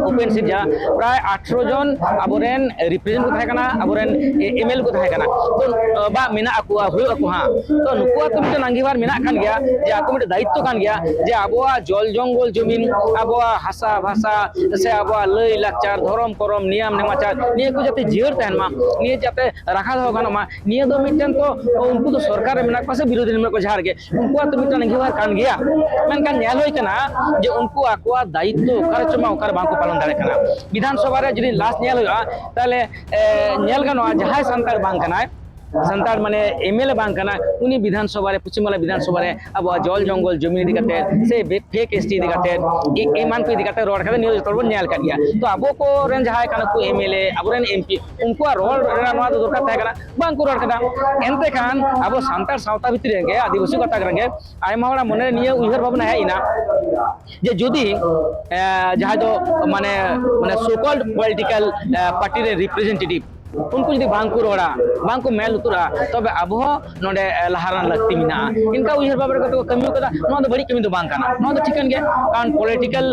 ᱩᱯᱮᱱ ᱥᱤᱝ ᱡᱷᱟ, ᱯᱨᱟᱭ ᱟᱴᱷᱨᱚ ᱡᱚᱱ ᱟᱵᱚᱨᱮᱱ ᱨᱤᱯᱨᱮᱡᱮᱱᱴ ᱠᱚ ᱛᱟᱦᱮᱸ ᱠᱟᱱᱟ, ᱟᱵᱚᱨᱮᱱ ᱮᱢᱮᱞᱮ ᱠᱚ ᱛᱟᱦᱮᱸ ᱠᱟᱱᱟ᱾ ᱛᱚ, ᱮ, ᱵᱟ ᱢᱮᱱᱟᱜ ᱟᱠᱚᱣᱟ, ᱦᱩᱭᱩᱜ ᱟᱠᱚ ᱦᱟᱸᱜ᱾ ᱛᱚ ᱱᱩᱠᱩᱣᱟᱜ ᱛᱚ ᱢᱤᱫᱴᱮᱱ ᱟᱸᱜᱤᱵᱷᱟᱨ ᱢᱮᱱᱟᱜ ᱠᱟᱱ ᱜᱮᱭᱟ ᱡᱮ ᱟᱠᱚ ᱢᱤᱫᱴᱮᱱ ᱫᱟᱭᱤᱛᱛᱚ ᱠᱟᱱ ᱜᱮᱭᱟ ᱡᱮ ᱟᱵᱚᱣᱟᱜ ᱡᱚᱞ ᱡᱚᱝᱜᱚᱞ ᱡᱚᱢᱤᱱ, ᱟᱵᱚᱣᱟᱜ ᱦᱟᱥᱟ ᱵᱷᱟᱥᱟ, ᱥᱮ ᱟᱵᱚᱣᱟᱜ ᱞᱟᱹᱭ ᱞᱟᱠᱪᱟᱨ, ᱫᱷᱚᱨᱚᱢ ᱠᱚᱨᱚᱢ, ᱱᱤᱭᱟᱢ ᱱᱮᱢᱟᱪᱟᱨ, ᱱᱤᱭᱟᱹ ᱠᱚ ᱡᱟᱛᱮ ᱡᱤᱭᱟᱹᱲ ᱛᱟᱦᱮᱱ ᱢᱟ, ᱱᱤᱭᱟᱹ ᱡᱟᱛᱮ ᱨᱟᱠᱷᱟ ᱫᱚᱦᱚ ᱜᱟᱱᱚᱜ ᱢᱟ, ᱱᱤᱭᱟᱹ ᱫᱚ ᱢᱤᱫᱴᱮᱱ ᱛᱚ ᱩᱱᱠᱩ ᱫᱚ ᱥᱚᱨᱠᱟᱨ ᱨᱮ ᱢᱮᱱᱟᱜ ᱠᱚᱣᱟ ᱥᱮ ᱵᱤᱨᱳᱫᱷᱤ ᱨᱮ ᱢᱮᱱᱟᱜ ᱠᱚᱣᱟ, ᱡᱟᱦᱟᱸ ᱨᱮᱜᱮ ᱩᱱᱠᱩᱣᱟᱜ ᱛᱚ ᱢᱤᱫᱴᱟᱝ ᱟᱸᱜᱤᱵᱷᱟᱨ ᱠᱟᱱ ᱜᱮᱭᱟ᱾ ᱢᱮᱱᱠᱷᱟᱱ ᱧᱮᱞ ᱦᱩᱭ ᱠᱟᱱᱟ ᱡᱮ ᱩᱱᱠᱩ ᱟᱠᱚᱣᱟᱜ ᱫᱟᱭᱤᱛᱛᱚ ᱚᱠᱟ ᱨᱮᱪᱚ ᱢᱟ ᱚᱠᱟ ᱨᱮ ᱵᱟᱝ ᱠᱚ ᱯᱟᱞᱚᱱ ᱫᱟᱲᱮᱭᱟᱜ ᱠᱟᱱᱟ᱾ ᱵᱤᱫᱷᱟᱱ ᱥᱚᱵᱷᱟ ᱨᱮ ᱡᱩᱫᱤ ᱞᱟᱥ ᱧᱮᱞ ᱦᱩᱭᱩᱜᱼᱟ, ᱛᱟᱦᱚᱞᱮ, ᱮ, ᱧᱮᱞ ᱜᱟᱱᱚᱜᱼᱟ ᱡᱟᱦᱟᱸᱭ ᱥᱟᱱᱛᱟᱲ ᱵᱟᱝ ᱠᱟᱱᱟᱭ, ᱥᱟᱱᱛᱟᱲ ᱢᱟᱱᱮ ᱮᱢᱮᱞᱮ ᱵᱟᱝ ᱠᱟᱱᱟ, ᱩᱱᱤ ᱵᱤᱫᱷᱟᱱ ᱥᱚᱵᱷᱟ ᱨᱮ, ᱯᱚᱪᱷᱤᱢ ᱵᱟᱝᱞᱟ ᱵᱤᱫᱷᱟᱱ ᱥᱚᱵᱷᱟ ᱨᱮ ᱟᱵᱚᱣᱟᱜ ᱡᱚᱞ ᱡᱚᱝᱜᱚᱞ ᱡᱚᱢᱤᱱ ᱤᱫᱤ ᱠᱟᱛᱮ ᱥᱮ ᱵᱮ-, ᱯᱷᱮᱠ ᱮᱥ ᱴᱤ ᱤᱫᱤ ᱠᱟᱛᱮ, ᱮ-, ᱮᱢᱟᱱ ᱠᱚ ᱤᱫᱤ ᱠᱟᱛᱮ ᱨᱚᱲ ᱠᱟᱛᱮ ᱱᱤᱭᱟᱹ ᱡᱚᱛᱚ ᱦᱚᱲ ᱵᱚᱱ ᱧᱮᱞ ᱠᱟᱫ ᱜᱮᱭᱟ᱾ ᱛᱚ ᱟᱵᱚ ᱠᱚᱨᱮᱱ ᱡᱟᱦᱟᱸᱭ ᱠᱟᱱᱟ ᱠᱚ ᱮᱢᱮᱞᱮ, ᱟᱵᱚᱨᱮᱱ ᱮᱢ ᱯᱤ, ᱩᱱᱠᱩᱣᱟᱜ ᱨᱚᱲ ᱨᱮᱱᱟᱜ ᱱᱚᱣᱟ ᱫᱚ ᱫᱚᱨᱠᱟᱨ ᱛᱟᱦᱮᱸ ᱠᱟᱱᱟ, ᱵᱟᱝ ᱠᱚ ᱨᱚᱲ ᱠᱟᱫᱟ᱾ ᱮᱱᱛᱮ ᱠᱷᱟᱱ ᱟᱵᱚ ᱥᱟᱱᱛᱟᱲ ᱥᱟᱶᱛᱟ ᱵᱷᱤᱛᱨᱤ ᱨᱮᱜᱮ, ᱟᱹᱫᱤᱵᱟᱹᱥᱤ ᱜᱟᱛᱟᱠ ᱨᱮᱜᱮ ᱟᱭᱢᱟ ᱦᱚᱲᱟᱜ ᱢᱚᱱᱮ ᱨᱮ ᱱᱤᱭᱟᱹ ᱩᱭᱦᱟᱹᱨ ᱵᱷᱟᱵᱽᱱᱟ ᱦᱮᱡ ᱮᱱᱟ ᱡᱮ ᱡᱩᱫᱤ, ᱮ, ᱡᱟᱦᱟᱸᱭ ᱫᱚ ᱢᱟᱱᱮ, ᱢᱟᱱᱮ so called political, ᱮ, party ᱨᱮ representative ᱩᱱᱠᱩ ᱡᱩᱫᱤ ᱵᱟᱝ ᱠᱚ ᱨᱚᱲᱟ, ᱵᱟᱝ ᱠᱚ ᱢᱮᱫ ᱞᱩᱛᱩᱨᱟ, ᱛᱚᱵᱮ ᱟᱵᱚ ᱦᱚᱸ ᱱᱚᱰᱮ ᱞᱟᱦᱟ ᱨᱮᱱᱟᱜ ᱞᱟᱹᱠᱛᱤ ᱢᱮᱱᱟᱜᱼᱟ᱾ ᱤᱱᱠᱟ ᱩᱭᱦᱟᱹᱨ ᱵᱷᱟᱵᱽᱱᱟ ᱠᱟᱛᱮ ᱠᱚ ᱠᱟᱹᱢᱤ ᱠᱟᱫᱟ, ᱱᱚᱣᱟ ᱫᱚ ᱵᱟᱹᱲᱤᱡ ᱠᱟᱹᱢᱤ ᱫᱚ ᱵᱟᱝ ᱠᱟᱱᱟ, ᱱᱚᱣᱟ ᱫᱚ ᱴᱷᱤᱠᱟᱹᱱ ᱜᱮᱭᱟ᱾ ᱠᱟᱨᱚᱱ political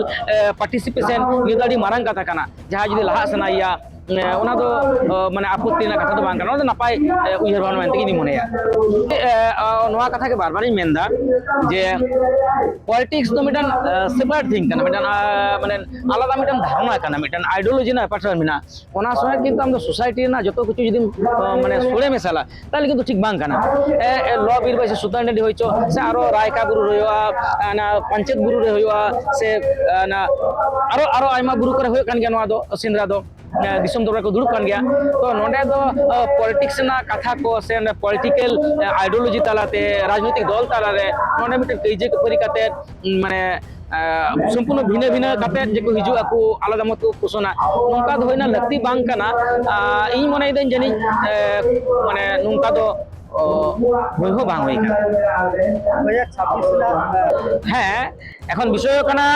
participation ᱱᱤᱭᱟᱹ ᱫᱚ ᱟᱹᱰᱤ ᱢᱟᱨᱟᱝ ᱠᱟᱛᱷᱟ ᱠᱟᱱᱟ᱾ ᱡᱟᱦᱟᱸᱭ ᱡᱩᱫᱤ ᱞᱟᱦᱟᱜ ᱥᱟᱱᱟᱭᱮᱭᱟ, ᱚᱱᱟ ᱫᱚ ᱢᱟᱱᱮ ᱟᱯᱚᱛᱛᱤ ᱨᱮᱱᱟᱜ ᱠᱟᱛᱷᱟ ᱫᱚ ᱵᱟᱝ ᱠᱟᱱᱟ, ᱚᱱᱟ ᱫᱚ ᱱᱟᱯᱟᱭ ᱩᱭᱦᱟᱹᱨ ᱵᱷᱟᱵᱽᱱᱟ ᱢᱮᱱᱛᱮ ᱤᱧ ᱢᱚᱱᱮᱭᱟ᱾ ᱱᱚᱣᱟ ᱠᱟᱛᱷᱟ ᱜᱮ ᱵᱟᱨ ᱵᱟᱨᱤᱧ ᱢᱮᱱᱫᱟ ᱡᱮ ᱯᱚᱞᱤᱴᱤᱠᱥ ᱫᱚ ᱢᱤᱫᱴᱟᱝ separate thing ᱠᱟᱱᱟ, ᱢᱤᱫᱴᱟᱝ ᱢᱟᱱᱮ ᱟᱞᱟᱫᱟ ᱢᱤᱫᱴᱟᱝ ᱫᱷᱟᱨᱚᱱᱟ ᱠᱟᱱᱟ, ᱢᱤᱫᱴᱟᱝ ideology ᱨᱮᱱᱟᱜ ᱵᱮᱯᱟᱨ ᱢᱮᱱᱟᱜᱼᱟ᱾ ᱚᱱᱟ ᱥᱚᱸᱜᱮ ᱠᱤᱱᱛᱩ ᱟᱢ ᱫᱚ society ᱨᱮᱱᱟᱜ ᱡᱚᱛᱚ ᱠᱤᱪᱷᱩ ᱡᱩᱫᱤᱢ ᱢᱟᱱᱮ ᱥᱚᱲᱮ ᱢᱮᱥᱟᱞᱟ, ᱛᱟᱦᱚᱞᱮ ᱠᱤᱱᱛᱩ ᱴᱷᱤᱠ ᱵᱟᱝ ᱠᱟᱱᱟ᱾ ᱞᱚ ᱵᱤᱨ ᱵᱟᱹᱭᱥᱤ ᱥᱩᱛᱟᱹᱱ ᱴᱟᱺᱰᱤ ᱦᱩᱭ ᱦᱚᱪᱚ, ᱥᱮ ᱟᱨᱚ ᱨᱟᱭᱠᱟ ᱵᱩᱨᱩ ᱨᱮ ᱦᱩᱭᱩᱜᱼᱟ, ᱚᱱᱟ ᱯᱟᱧᱪᱮᱛ ᱵᱩᱨᱩ ᱨᱮ ᱦᱩᱭᱩᱜᱼᱟ, ᱥᱮ ᱚᱱᱟ ᱟᱨᱚ ᱟᱨᱚ ᱟᱭᱢᱟ ᱵᱩᱨᱩ ᱠᱚᱨᱮ ᱦᱩᱭᱩᱜ ᱠᱟᱱ ᱜᱮᱭᱟ ᱱᱚᱣᱟ ᱫᱚ, ᱥᱮᱸᱫᱽᱨᱟ ᱫᱚ᱾ ᱫᱤᱥᱚᱢ ᱫᱚᱨᱵᱟᱨ ᱠᱚ ᱫᱩᱲᱩᱵ ᱠᱟᱱ ᱜᱮᱭᱟ᱾ ᱛᱚ ᱱᱚᱰᱮ ᱫᱚ ᱯᱚᱞᱤᱴᱤᱠᱥ ᱨᱮᱱᱟᱜ ᱠᱟᱛᱷᱟ ᱠᱚ ᱥᱮ political ideology ᱛᱟᱞᱟᱛᱮ, ᱨᱟᱡᱽᱱᱳᱭᱛᱤᱠ ᱫᱚᱞ ᱛᱟᱞᱟᱨᱮ ᱱᱚᱰᱮ ᱢᱤᱫᱴᱮᱱ ᱠᱟᱹᱭᱡᱟᱹ ᱠᱷᱟᱹᱯᱟᱹᱨᱤ ᱠᱟᱛᱮ ᱢᱟᱱᱮ ᱥᱚᱢᱯᱩᱨᱱᱚ ᱵᱷᱤᱱᱟᱹ ᱵᱷᱤᱱᱟᱹ ᱠᱟᱛᱮ ᱡᱮᱠᱚ ᱦᱤᱡᱩᱜ ᱟᱠᱚ, ᱟᱞᱟᱫᱟ ᱢᱚᱛ ᱠᱚ ᱯᱳᱥᱚᱱᱟ, ᱱᱚᱝᱠᱟ ᱫᱚ ᱦᱩᱭᱱᱟ ᱞᱟᱹᱠᱛᱤ ᱵᱟᱝ ᱠᱟᱱᱟ᱾ ᱤᱧ ᱢᱚᱱᱮᱭᱮᱫᱟᱹᱧ ᱡᱟᱹᱱᱤᱡ ᱢᱟᱱᱮ ᱱᱚᱝᱠᱟ ᱫᱚ ᱦᱩᱭ ᱦᱚᱸ ᱵᱟᱝ ᱦᱩᱭ ᱠᱟᱱᱟ᱾ ᱦᱮᱸ, ᱮᱠᱷᱚᱱ ᱵᱤᱥᱚᱭ ᱦᱩᱭᱩᱜ ᱠᱟᱱᱟ,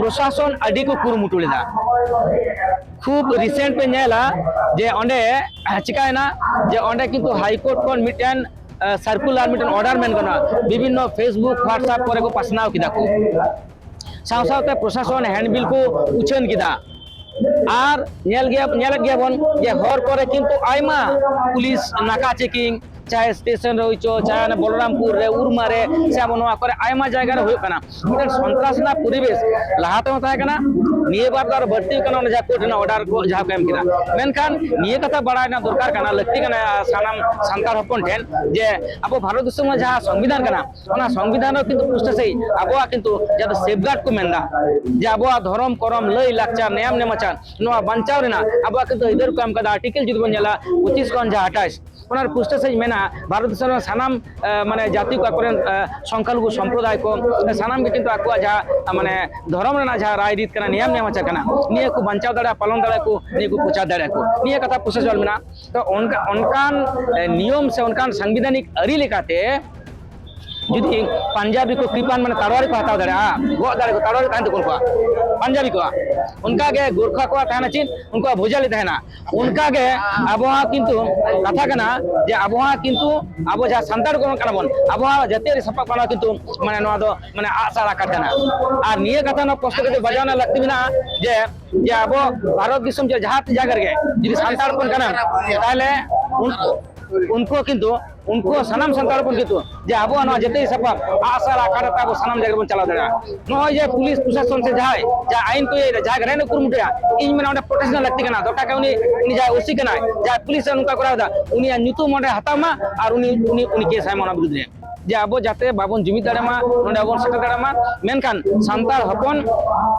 ᱯᱨᱚᱥᱟᱥᱚᱱ ᱟᱹᱰᱤ ᱠᱚ ᱠᱩᱨᱩᱢᱩᱴᱩ ᱞᱮᱫᱟ᱾ ᱠᱷᱩᱵ recent ᱯᱮ ᱧᱮᱞᱟ ᱡᱮ ᱚᱸᱰᱮ ᱪᱤᱠᱟᱭᱮᱱᱟ, ᱡᱮ ᱚᱸᱰᱮ ᱠᱤᱱᱛᱩ ᱦᱟᱭ ᱠᱳᱨᱴ ᱠᱷᱚᱱ ᱢᱤᱫᱴᱮᱱ circular, ᱢᱤᱫᱴᱮᱱ order ᱢᱮᱱ ᱜᱟᱱᱚᱜᱼᱟ, ᱵᱤᱵᱷᱤᱱᱱᱚ Facebook, WhatsApp ᱠᱚᱨᱮ ᱠᱚ ᱯᱟᱥᱱᱟᱣ ᱠᱮᱫᱟ ᱠᱚ᱾ ᱥᱟᱶ ᱥᱟᱶᱛᱮ ᱯᱨᱚᱥᱟᱥᱚᱱ handbill ᱠᱚ ᱩᱪᱷᱟᱹᱱ ᱠᱮᱫᱟ᱾ ᱟᱨ ᱧᱮᱞ ᱜᱮᱭᱟ, ᱧᱮᱞᱮᱫ ᱜᱮᱭᱟᱵᱚᱱ ᱡᱮ ᱦᱚᱨ ᱠᱚᱨᱮ ᱠᱤᱱᱛᱩ ᱟᱭᱢᱟ ᱯᱩᱞᱤᱥ ᱱᱟᱠᱟ checking, ᱪᱟᱦᱮ ᱥᱴᱮᱥᱚᱱ ᱨᱮ ᱦᱩᱭ ᱪᱚ, ᱪᱟᱦᱮ ᱚᱱᱟ ᱵᱚᱞᱚᱨᱟᱢᱯᱩᱨ ᱨᱮ, ᱩᱨᱢᱟ ᱨᱮ, ᱥᱮ ᱟᱵᱚ ᱱᱚᱣᱟ ᱠᱚᱨᱮ ᱟᱭᱢᱟ ᱡᱟᱭᱜᱟ ᱨᱮ ᱦᱩᱭᱩᱜ ᱠᱟᱱᱟ᱾ ᱢᱤᱫᱴᱮᱱ ᱥᱚᱱᱛᱨᱟᱥ ᱨᱮᱱᱟᱜ ᱯᱚᱨᱤᱵᱮᱥ ᱞᱟᱦᱟ ᱛᱮᱦᱚᱸ ᱛᱟᱦᱮᱸ ᱠᱟᱱᱟ, ᱱᱤᱭᱟᱹ ᱵᱟᱨ ᱫᱚ ᱟᱨᱚ ᱵᱟᱹᱲᱛᱤ ᱠᱟᱱᱟ, ᱚᱱᱟ ᱡᱟᱦᱟᱸ ᱠᱳᱨᱴ ᱨᱮᱱᱟᱜ order ᱠᱚ ᱡᱟᱦᱟᱸ ᱠᱚ ᱮᱢ ᱠᱮᱫᱟ᱾ ᱢᱮᱱᱠᱷᱟᱱ ᱱᱤᱭᱟᱹ ᱠᱟᱛᱷᱟ ᱵᱟᱲᱟᱭ ᱨᱮᱱᱟᱜ ᱫᱚᱨᱠᱟᱨ ᱠᱟᱱᱟ, ᱞᱟᱹᱠᱛᱤ ᱠᱟᱱᱟ ᱥᱟᱱᱟᱢ ᱥᱟᱱᱛᱟᱲ ᱦᱚᱯᱚᱱ ᱴᱷᱮᱱ, ᱡᱮ ᱟᱵᱚ ᱵᱷᱟᱨᱚᱛ ᱫᱤᱥᱚᱢ ᱨᱮᱱᱟᱜ ᱡᱟᱦᱟᱸ ᱥᱚᱝᱵᱤᱫᱷᱟᱱ ᱠᱟᱱᱟ, ᱚᱱᱟ ᱥᱚᱝᱵᱤᱫᱷᱟᱱ ᱨᱮ ᱠᱤᱱᱛᱩ ᱯᱩᱥᱴᱟᱹ ᱥᱟᱺᱦᱤᱡ ᱟᱵᱚᱣᱟᱜ ᱠᱤᱱᱛᱩ ᱡᱟᱦᱟᱸ ᱫᱚ safeguard ᱠᱚ ᱢᱮᱱᱫᱟ, ᱡᱮ ᱟᱵᱚᱣᱟᱜ ᱫᱷᱚᱨᱚᱢ, ᱠᱚᱨᱚᱢ, ᱞᱟᱹᱭ, ᱞᱟᱠᱪᱟᱨ, ᱱᱮᱭᱟᱢ, ᱱᱮᱢᱟᱪᱟᱨ, ᱱᱚᱣᱟ ᱵᱟᱧᱪᱟᱣ ᱨᱮᱱᱟᱜ ᱟᱵᱚᱣᱟᱜ ᱠᱤᱱᱛᱩ ᱟᱹᱭᱫᱟᱹᱨ ᱠᱚ ᱮᱢ ᱠᱟᱫᱟ᱾ Article ᱡᱩᱫᱤ ᱵᱚᱱ ᱧᱮᱞᱟ, ᱯᱚᱸᱪᱤᱥ ᱠᱷᱚᱱ ᱡᱟᱦᱟᱸ ᱟᱴᱷᱟᱥ, ᱚᱱᱟ ᱨᱮ ᱯᱩᱥᱴᱟᱹ ᱥᱟᱺᱦᱤᱡ ᱢᱮᱱᱟᱜᱼᱟ, ᱵᱷᱟᱨᱚᱛ ᱫᱤᱥᱚᱢ ᱨᱮᱱ ᱥᱟᱱᱟᱢ ᱢᱟᱱᱮ ᱡᱟᱹᱛᱤ ᱠᱚ, ᱟᱠᱚᱨᱮᱱ ᱥᱚᱝᱠᱷᱟᱞᱚᱜᱷᱩ ᱥᱚᱢᱯᱨᱚᱫᱟᱭ ᱠᱚ, ᱥᱟᱱᱟᱢ ᱜᱮ ᱠᱤᱱᱛᱩ ᱟᱠᱚᱣᱟᱜ ᱡᱟᱦᱟᱸ ᱢᱟᱱᱮ ᱫᱷᱚᱨᱚᱢ ᱨᱮᱱᱟᱜ ᱡᱟᱦᱟᱸ ᱨᱟᱭ ᱨᱤᱛ ᱠᱟᱱᱟ, ᱱᱮᱭᱟᱢ ᱱᱮᱢᱟᱪᱟᱨ ᱠᱟᱱᱟ, ᱱᱤᱭᱟᱹ ᱠᱚ ᱵᱟᱧᱪᱟᱣ ᱫᱟᱲᱮᱭᱟᱜᱼᱟ, ᱯᱟᱞᱚᱱ ᱫᱟᱲᱮᱭᱟᱜᱼᱟ ᱠᱚ, ᱱᱤᱭᱟᱹ ᱠᱚ ᱯᱨᱚᱪᱟᱨ ᱫᱟᱲᱮᱭᱟᱜᱼᱟ ᱠᱚ᱾ ᱱᱤᱭᱟᱹ ᱠᱟᱛᱷᱟ ᱯᱨᱚᱥᱟᱥᱚᱱ ᱢᱮᱱᱟᱜᱼᱟ᱾ ᱛᱚ ᱚᱱᱠᱟ, ᱚᱱᱠᱟᱱ ᱱᱤᱭᱚᱢ ᱥᱮ ᱚᱱᱠᱟᱱ ᱥᱟᱝᱵᱤᱫᱷᱟᱱᱤᱠ ᱟᱹᱨᱤ ᱞᱮᱠᱟᱛᱮ ᱡᱩᱫᱤ ᱯᱟᱧᱡᱟᱵᱤ ᱠᱚ ᱠᱨᱤᱯᱟᱱ ᱢᱟᱱᱮ ᱛᱟᱲᱣᱟᱨᱤ ᱠᱚ ᱦᱟᱛᱟᱣ ᱫᱟᱲᱮᱭᱟᱜᱼᱟ, ᱜᱚᱜ ᱫᱟᱲᱮ ᱠᱚ ᱛᱟᱲᱣᱟᱨᱤ ᱛᱟᱦᱮᱱ ᱛᱟᱠᱚᱣᱟ ᱯᱟᱧᱡᱟᱵᱤ ᱠᱚᱣᱟᱜ, ᱚᱱᱠᱟᱜᱮ ᱜᱳᱨᱠᱷᱟ ᱠᱚᱣᱟᱜ ᱛᱟᱦᱮᱱᱟ ᱪᱮᱫ, ᱩᱱᱠᱩᱣᱟᱜ ᱵᱷᱩᱡᱟᱞᱤ ᱛᱟᱦᱮᱱᱟ᱾ ᱚᱱᱠᱟᱜᱮ ᱟᱵᱚᱣᱟᱜ ᱠᱤᱱᱛᱩ ᱠᱟᱛᱷᱟ ᱠᱟᱱᱟ ᱡᱮ ᱟᱵᱚᱣᱟᱜ ᱠᱤᱱᱛᱩ ᱟᱵᱚ ᱡᱟᱦᱟᱸ ᱥᱟᱱᱛᱟᱲ ᱠᱚ ᱠᱟᱱᱟ ᱵᱚᱱ, ᱟᱵᱚᱣᱟᱜ ᱡᱟᱹᱛᱤᱭᱟᱹᱨᱤ ᱥᱟᱯᱟᱵ ᱠᱟᱱᱟ ᱠᱤᱱᱛᱩ ᱢᱟᱱᱮ ᱱᱚᱣᱟ ᱫᱚ ᱢᱟᱱᱮ ᱟᱜᱼᱥᱟᱨ ᱟᱨ ᱠᱟᱴ ᱠᱟᱱᱟ᱾ ᱟᱨ ᱱᱤᱭᱟᱹ ᱠᱟᱛᱷᱟ ᱱᱚᱣᱟ ᱯᱨᱚᱥᱛᱩᱛ ᱠᱟᱛᱮ ᱵᱟᱡᱟᱣ ᱨᱮᱱᱟᱜ ᱞᱟᱹᱠᱛᱤ ᱢᱮᱱᱟᱜᱼᱟ ᱡᱮ, ᱡᱮ ᱟᱵᱚ ᱵᱷᱟᱨᱚᱛ ᱫᱤᱥᱚᱢ ᱡᱮ ᱡᱟᱦᱟᱸ ᱡᱟᱭᱜᱟ ᱨᱮᱜᱮ ᱡᱩᱫᱤ ᱥᱟᱱᱛᱟᱲ ᱦᱚᱯᱚᱱ ᱠᱟᱱᱟᱢ, ᱛᱟᱦᱚᱞᱮ ᱩᱱᱠᱩ, ᱩᱱᱠᱩ ᱠᱤᱱᱛᱩ ᱩᱱᱠᱩ ᱥᱟᱱᱟᱢ ᱥᱟᱱᱛᱟᱲ ᱦᱚᱯᱚᱱ ᱠᱤᱱᱛᱩ ᱡᱮ ᱟᱵᱚᱣᱟᱜ ᱱᱚᱣᱟ ᱡᱟᱹᱛᱤᱭᱟᱹᱨᱤ ᱥᱟᱯᱟᱵ ᱟᱜᱼᱥᱟᱨ ᱟᱨ ᱠᱟᱴ ᱟᱛᱮ ᱟᱵᱚ ᱥᱟᱱᱟᱢ ᱡᱟᱭᱜᱟ ᱨᱮᱵᱚᱱ ᱪᱟᱞᱟᱣ ᱫᱟᱲᱮᱭᱟᱜᱼᱟ᱾ ᱱᱚᱜᱼᱚᱭ ᱡᱮ ᱯᱩᱞᱤᱥ ᱯᱨᱚᱥᱟᱥᱚᱱ ᱥᱮ ᱡᱟᱦᱟᱸᱭ, ᱡᱟᱦᱟᱸᱭ ᱟᱭᱤᱱ ᱠᱚ ᱤᱭᱟᱹᱭᱮᱫᱟ, ᱡᱟᱦᱟᱸᱭ ᱜᱟᱱ ᱠᱚ ᱠᱩᱨᱩᱢᱩᱴᱩᱭᱟ, ᱤᱧ ᱢᱮᱱᱟ ᱚᱸᱰᱮ ᱯᱨᱚᱴᱮᱥᱴ ᱨᱮᱱᱟᱜ ᱞᱟᱹᱠᱛᱤ ᱠᱟᱱᱟ᱾ ᱫᱚᱨᱠᱟᱨ ᱠᱷᱟᱱ ᱩᱱᱤ, ᱩᱱᱤ ᱡᱟᱦᱟᱸᱭ ᱳᱥᱤ ᱠᱟᱱᱟᱭ, ᱡᱟᱦᱟᱸᱭ ᱯᱩᱞᱤᱥ ᱮ ᱱᱚᱝᱠᱟ ᱠᱚᱨᱟᱣ ᱮᱫᱟ, ᱩᱱᱤᱭᱟᱜ ᱧᱩᱛᱩᱢ ᱚᱸᱰᱮ ᱦᱟᱛᱟᱣ ᱢᱟ ᱟᱨ ᱩᱱᱤ, ᱩᱱᱤ, ᱩᱱᱤ ᱠᱮᱥ ᱟᱭ ᱢᱟ ᱚᱱᱟ ᱵᱤᱨᱩᱫᱽ ᱨᱮ᱾ ᱡᱮ ᱟᱵᱚ ᱡᱟᱛᱮ ᱵᱟᱵᱚᱱ ᱡᱩᱢᱤᱫ ᱫᱟᱲᱮᱭᱟᱜ ᱢᱟ, ᱱᱚᱰᱮ ᱵᱟᱵᱚᱱ ᱥᱮᱴᱮᱨ ᱫᱟᱲᱮᱭᱟᱜ ᱢᱟ᱾ ᱢᱮᱱᱠᱷᱟᱱ ᱥᱟᱱᱛᱟᱲ ᱦᱚᱯᱚᱱ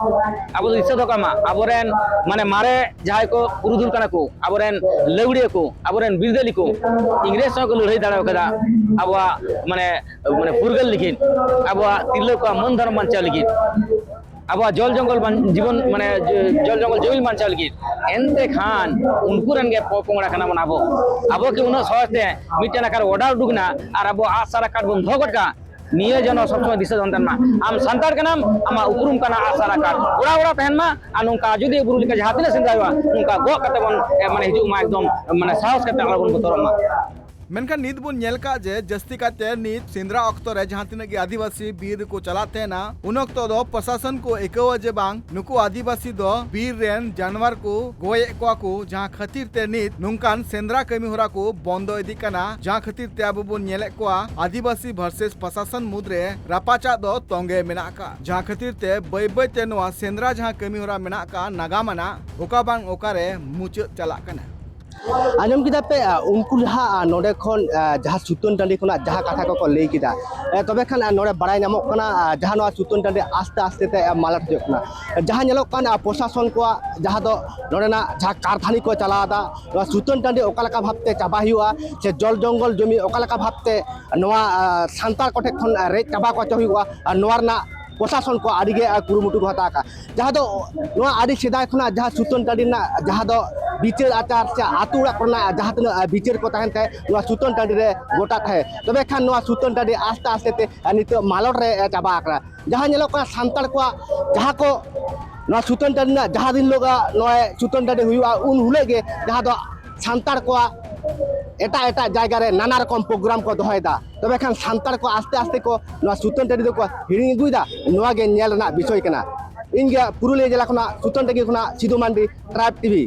ᱟᱵᱚ ᱫᱚ ᱫᱤᱥᱟᱹ ᱫᱚᱦᱚ ᱠᱟᱜ ᱢᱟ, ᱟᱵᱚᱨᱮᱱ ᱢᱟᱱᱮ ᱢᱟᱨᱮ ᱡᱟᱦᱟᱸᱭ ᱠᱚ ᱯᱩᱨᱩᱫᱷᱩᱞ ᱠᱟᱱᱟ ᱠᱚ, ᱟᱵᱚᱨᱮᱱ ᱞᱟᱹᱣᱲᱤᱭᱟᱹ ᱠᱚ, ᱟᱵᱚᱨᱮᱱ ᱵᱤᱨᱫᱟᱹᱞᱤ ᱠᱚ, ᱤᱝᱨᱮᱡᱽ ᱥᱟᱶ ᱠᱚ ᱞᱟᱹᱲᱦᱟᱹᱭ ᱫᱟᱲᱮ ᱠᱟᱫᱟ ᱟᱵᱚᱣᱟᱜ ᱢᱟᱱᱮ, ᱢᱟᱱᱮ ᱯᱷᱩᱨᱜᱟᱹᱞ ᱞᱟᱹᱜᱤᱫ, ᱟᱵᱚᱣᱟᱜ ᱛᱤᱨᱞᱟᱹ ᱠᱚᱣᱟᱜ ᱢᱟᱹᱱ ᱫᱷᱚᱨᱚᱢ ᱵᱟᱧᱪᱟᱣ ᱞᱟᱹᱜᱤᱫ, ᱟᱵᱚᱣᱟᱜ ᱡᱚᱞ ᱡᱚᱝᱜᱚᱞ ᱵᱟᱧ-, ᱡᱤᱵᱚᱱ ᱢᱟᱱᱮ ᱡᱚ-, ᱡᱚᱞ ᱡᱚᱝᱜᱚᱞ ᱡᱤᱣᱤ ᱵᱟᱧᱪᱟᱣ ᱞᱟᱹᱜᱤᱫ᱾ ᱮᱱᱛᱮ ᱠᱷᱟᱱ ᱩᱱᱠᱩ ᱨᱮᱱ ᱜᱮ ᱯᱚᱯᱚᱝᱲᱟ ᱠᱟᱱᱟ ᱵᱚᱱ ᱟᱵᱚ᱾ ᱟᱵᱚ ᱠᱤ ᱩᱱᱟᱹᱜ ᱥᱚᱦᱚᱡ ᱛᱮ ᱢᱤᱫᱴᱮᱱ ᱟᱠᱟᱨ ᱚᱰᱟᱨ ᱩᱰᱩᱠ ᱮᱱᱟ ᱟᱨ ᱟᱵᱚ ᱟᱜ ᱥᱟᱨ ᱟᱨ ᱠᱟᱴ ᱵᱚᱱ ᱫᱚᱦᱚ ᱜᱚᱫ ᱠᱟᱜᱼᱟ? ᱱᱤᱭᱟᱹ ᱡᱮᱱᱚ ᱥᱚᱵ ᱥᱚᱢᱚᱭ ᱫᱤᱥᱟᱹ ᱫᱚᱦᱚ ᱛᱟᱦᱮᱱ ᱢᱟ᱾ ᱟᱢ ᱥᱟᱱᱛᱟᱲ ᱠᱟᱱᱟᱢ, ᱟᱢᱟᱜ ᱩᱯᱨᱩᱢ ᱠᱟᱱᱟ ᱟᱜ ᱥᱟᱨ ᱟᱨ ᱠᱟᱴ᱾ ᱚᱲᱟᱜ ᱚᱲᱟᱜ ᱛᱟᱦᱮᱱ ᱢᱟ, ᱟᱨ ᱱᱚᱝᱠᱟ ᱟᱡᱚᱫᱤᱭᱟᱹ ᱵᱩᱨᱩ ᱞᱮᱠᱟ ᱡᱟᱦᱟᱸ ᱛᱤᱱᱟᱹᱜ ᱥᱮᱸᱫᱽᱨᱟ ᱦᱩᱭᱩᱜᱼᱟ, ᱱᱚᱝᱠᱟ ᱜᱚᱜ ᱠᱟᱛᱮ ᱵᱚᱱ, ᱮ, ᱢᱟᱱᱮ ᱦᱤᱡᱩᱜ ᱢᱟ, ᱮᱠᱫᱚᱢ, ᱢᱟᱱᱮ ᱥᱟᱦᱚᱥ ᱠᱟᱛᱮ ᱟᱞᱚ ᱵᱚᱱ ᱵᱚᱛᱚᱨᱚᱜ ᱢᱟ᱾ ᱢᱮᱱᱠᱷᱟᱱ ᱱᱤᱛ ᱵᱚᱱ ᱧᱮᱞ ᱠᱟᱜ ᱡᱮ ᱡᱟᱹᱥᱛᱤ ᱠᱟᱭᱛᱮ ᱱᱤᱛ ᱥᱮᱸᱫᱽᱨᱟ ᱚᱠᱛᱚ ᱨᱮ ᱡᱟᱦᱟᱸ ᱛᱤᱱᱟᱹᱜ ᱜᱮ ᱟᱹᱫᱤᱵᱟᱹᱥᱤ ᱵᱤᱨ ᱨᱮᱠᱚ ᱪᱟᱞᱟᱜ ᱛᱟᱦᱮᱱᱟ, ᱩᱱ ᱚᱠᱛᱚ ᱫᱚ ᱯᱨᱚᱥᱟᱥᱚᱱ ᱠᱚ ᱟᱹᱭᱠᱟᱹᱣᱟ ᱡᱮ ᱵᱟᱝ, ᱱᱩᱠᱩ ᱟᱹᱫᱤᱵᱟᱹᱥᱤ ᱫᱚ ᱵᱤᱨ ᱨᱮᱱ ᱡᱟᱱᱣᱟᱨ ᱠᱚ ᱜᱚᱡᱮᱫ ᱠᱚᱣᱟ ᱠᱚ, ᱡᱟᱦᱟᱸ ᱠᱷᱟᱹᱛᱤᱨ ᱛᱮ ᱱᱤᱛ ᱱᱚᱝᱠᱟᱱ ᱥᱮᱸᱫᱽᱨᱟ ᱠᱟᱹᱢᱤ ᱦᱚᱨᱟ ᱠᱚ ᱵᱚᱱᱫᱚ ᱤᱫᱤᱜ ᱠᱟᱱᱟ, ᱡᱟᱦᱟᱸ ᱠᱷᱟᱹᱛᱤᱨ ᱛᱮ ᱟᱵᱚ ᱵᱚᱱ ᱧᱮᱞᱮᱫ ᱠᱚᱣᱟ ᱟᱹᱫᱤᱵᱟᱹᱥᱤ ᱵᱷᱟᱨᱥᱮᱥ ᱯᱨᱚᱥᱟᱥᱚᱱ ᱢᱩᱫᱽᱨᱮ ᱨᱟᱯᱟᱪᱟᱜ ᱫᱚ ᱛᱚᱸᱜᱮ ᱢᱮᱱᱟᱜ ᱟᱠᱟᱫ, ᱡᱟᱦᱟᱸ ᱠᱷᱟᱹᱛᱤᱨ ᱛᱮ ᱵᱟᱹᱭ ᱵᱟᱹᱭ ᱛᱮ ᱱᱚᱣᱟ ᱥᱮᱸᱫᱽᱨᱟ ᱡᱟᱦᱟᱸ ᱠᱟᱹᱢᱤ ᱦᱚᱨᱟ ᱢᱮᱱᱟᱜ ᱟᱠᱟᱫ ᱱᱟᱜᱟᱢ ᱟᱱᱟᱜ, ᱚᱠᱟ ᱵᱟᱝ ᱚᱠᱟᱨᱮ ᱢᱩᱪᱟᱹᱫ ᱪᱟᱞᱟᱜ ᱠᱟᱱᱟ᱾ ᱟᱸᱡᱚᱢ ᱠᱮᱫᱟ ᱯᱮ, ᱟ, ᱩᱱᱠᱩ ᱡᱟᱦᱟᱸ, ᱟ, ᱱᱚᱰᱮ ᱠᱷᱚᱱ, ᱟ, ᱡᱟᱦᱟᱸ ᱥᱩᱛᱟᱹᱱ ᱴᱟᱺᱰᱤ ᱠᱷᱚᱱᱟᱜ ᱡᱟᱦᱟᱸ ᱠᱟᱛᱷᱟ ᱠᱚᱠᱚ ᱞᱟᱹᱭ ᱠᱮᱫᱟ, ᱮ, ᱛᱚᱵᱮ ᱠᱷᱟᱱ, ᱟ, ᱱᱚᱰᱮ ᱵᱟᱲᱟᱭ ᱧᱟᱢᱚᱜ ᱠᱟᱱᱟ, ᱟ, ᱡᱟᱦᱟᱸ ᱱᱚᱣᱟ ᱥᱩᱛᱟᱹᱱ ᱴᱟᱺᱰᱤ ᱟᱥᱛᱮ ᱟᱥᱛᱮ ᱛᱮ, ᱟ, ᱢᱟᱞᱚᱴ ᱦᱤᱡᱩᱜ ᱠᱟᱱᱟ᱾ ᱡᱟᱦᱟᱸ ᱧᱮᱞᱚᱜ ᱠᱟᱱ, ᱟ, ᱯᱨᱚᱥᱟᱥᱚᱱ ᱠᱚᱣᱟᱜ ᱡᱟᱦᱟᱸ ᱫᱚ ᱱᱚᱰᱮᱱᱟᱜ ᱡᱟᱦᱟᱸ ᱠᱟᱨᱫᱷᱟᱱᱤ ᱠᱚ ᱪᱟᱞᱟᱣ ᱮᱫᱟ, ᱱᱚᱣᱟ ᱥᱩᱛᱟᱹᱱ ᱴᱟᱺᱰᱤ ᱚᱠᱟ ᱞᱮᱠᱟ ᱵᱷᱟᱵᱽᱛᱮ ᱪᱟᱵᱟ ᱦᱩᱭᱩᱜᱼᱟ, ᱥᱮ ᱡᱚᱞ ᱡᱚᱝᱜᱚᱞ ᱡᱚᱢᱤ ᱚᱠᱟ ᱞᱮᱠᱟ ᱵᱷᱟᱵᱽᱛᱮ ᱱᱚᱣᱟ, ᱟ, ᱥᱟᱱᱛᱟᱲ ᱠᱚᱴᱷᱮᱱ ᱠᱷᱚᱱ, ᱟ, ᱨᱮᱡ ᱪᱟᱵᱟ ᱠᱚ ᱦᱚᱪᱚ ᱦᱩᱭᱩᱜᱼᱟ, ᱟᱨ ᱱᱚᱣᱟ ᱨᱮᱱᱟᱜ ᱯᱨᱚᱥᱟᱥᱚᱱ ᱠᱚ ᱟᱹᱰᱤ ᱜᱮ ᱠᱩᱨᱩᱢᱩᱴᱩ ᱠᱚ ᱦᱟᱛᱟᱣ ᱟᱠᱟᱫᱼᱟ᱾ ᱡᱟᱦᱟᱸ ᱫᱚ ᱱᱚᱣᱟ ᱟᱹᱰᱤ ᱥᱮᱫᱟᱭ ᱠᱷᱚᱱᱟᱜ ᱡᱟᱦᱟᱸ ᱥᱩᱛᱟᱹᱱ ᱴᱟᱺᱰᱤ ᱨᱮᱱᱟᱜ ᱡᱟᱦᱟᱸ ᱫᱚ ᱵᱤᱪᱟᱹᱨ ᱟᱪᱟᱨ ᱥᱮ ᱟᱹᱛᱩ ᱚᱲᱟᱜ ᱠᱚᱨᱮᱱᱟᱜ ᱡᱟᱦᱟᱸ ᱛᱤᱱᱟᱹᱜ ᱵᱤᱪᱟᱹᱨ ᱠᱚ ᱛᱟᱦᱮᱱ ᱛᱟᱦᱮᱸᱫ, ᱱᱚᱣᱟ ᱥᱩᱛᱟᱹᱱ ᱴᱟᱺᱰᱤ ᱨᱮ ᱜᱚᱴᱟ ᱛᱟᱦᱮᱸᱫ᱾ ᱛᱚᱵᱮ ᱠᱷᱟᱱ ᱱᱚᱣᱟ ᱥᱩᱛᱟᱹᱱ ᱴᱟᱺᱰᱤ ᱟᱥᱛᱮ ᱟᱥᱛᱮ ᱛᱮ ᱱᱤᱛᱚᱜ ᱢᱟᱞᱚᱴ ᱨᱮ ᱪᱟᱵᱟ ᱟᱠᱟᱱᱟ᱾ ᱡᱟᱦᱟᱸ ᱧᱮᱞᱚᱜ ᱠᱟᱱᱟ, ᱥᱟᱱᱛᱟᱲ ᱠᱚᱣᱟᱜ ᱡᱟᱦᱟᱸ ᱠᱚ ᱱᱚᱣᱟ ᱥᱩᱛᱟᱹᱱ ᱴᱟᱺᱰᱤ ᱨᱮᱱᱟᱜ ᱡᱟᱦᱟᱸ ᱫᱤᱱ ᱦᱤᱞᱳᱜ ᱱᱚᱣᱟ ᱥᱩᱛᱟᱹᱱ ᱴᱟᱺᱰᱤ ᱦᱩᱭᱩᱜᱼᱟ, ᱩᱱ ᱦᱤᱞᱳᱜ ᱜᱮ ᱡᱟᱦᱟᱸ ᱫᱚ ᱥᱟᱱᱛᱟᱲ ᱠᱚᱣᱟᱜ ᱮᱴᱟᱜ ᱮᱴᱟᱜ ᱡᱟᱭᱜᱟ ᱨᱮ ᱱᱟᱱᱟ ᱨᱚᱠᱚᱢ ᱯᱨᱳᱜᱨᱟᱢ ᱠᱚ ᱫᱚᱦᱚᱭᱮᱫᱟ᱾ ᱛᱚᱵᱮ ᱠᱷᱟᱱ ᱥᱟᱱᱛᱟᱲ ᱠᱚ ᱟᱥᱛᱮ ᱟᱥᱛᱮ ᱠᱚ ᱱᱚᱣᱟ ᱥᱩᱛᱟᱹᱱ ᱴᱟᱺᱰᱤ ᱫᱚᱠᱚ ᱦᱤᱲᱤᱧ ᱟᱹᱜᱩᱭᱮᱫᱟ᱾ ᱱᱚᱣᱟ ᱜᱮ ᱧᱮᱞ ᱨᱮᱱᱟᱜ ᱵᱤᱥᱚᱭ ᱠᱟᱱᱟ᱾ ᱤᱧ ᱜᱮ ᱯᱩᱨᱩᱞᱤᱭᱟᱹ ᱡᱮᱞᱟ ᱠᱷᱚᱱᱟᱜ, ᱥᱩᱛᱟᱹᱱ ᱴᱟᱺᱰᱤ ᱠᱷᱚᱱᱟᱜ ᱥᱤᱫᱩ ᱢᱟᱱᱰᱤ, ᱴᱨᱟᱭᱤᱵᱽ ᱴᱤᱵᱷᱤ᱾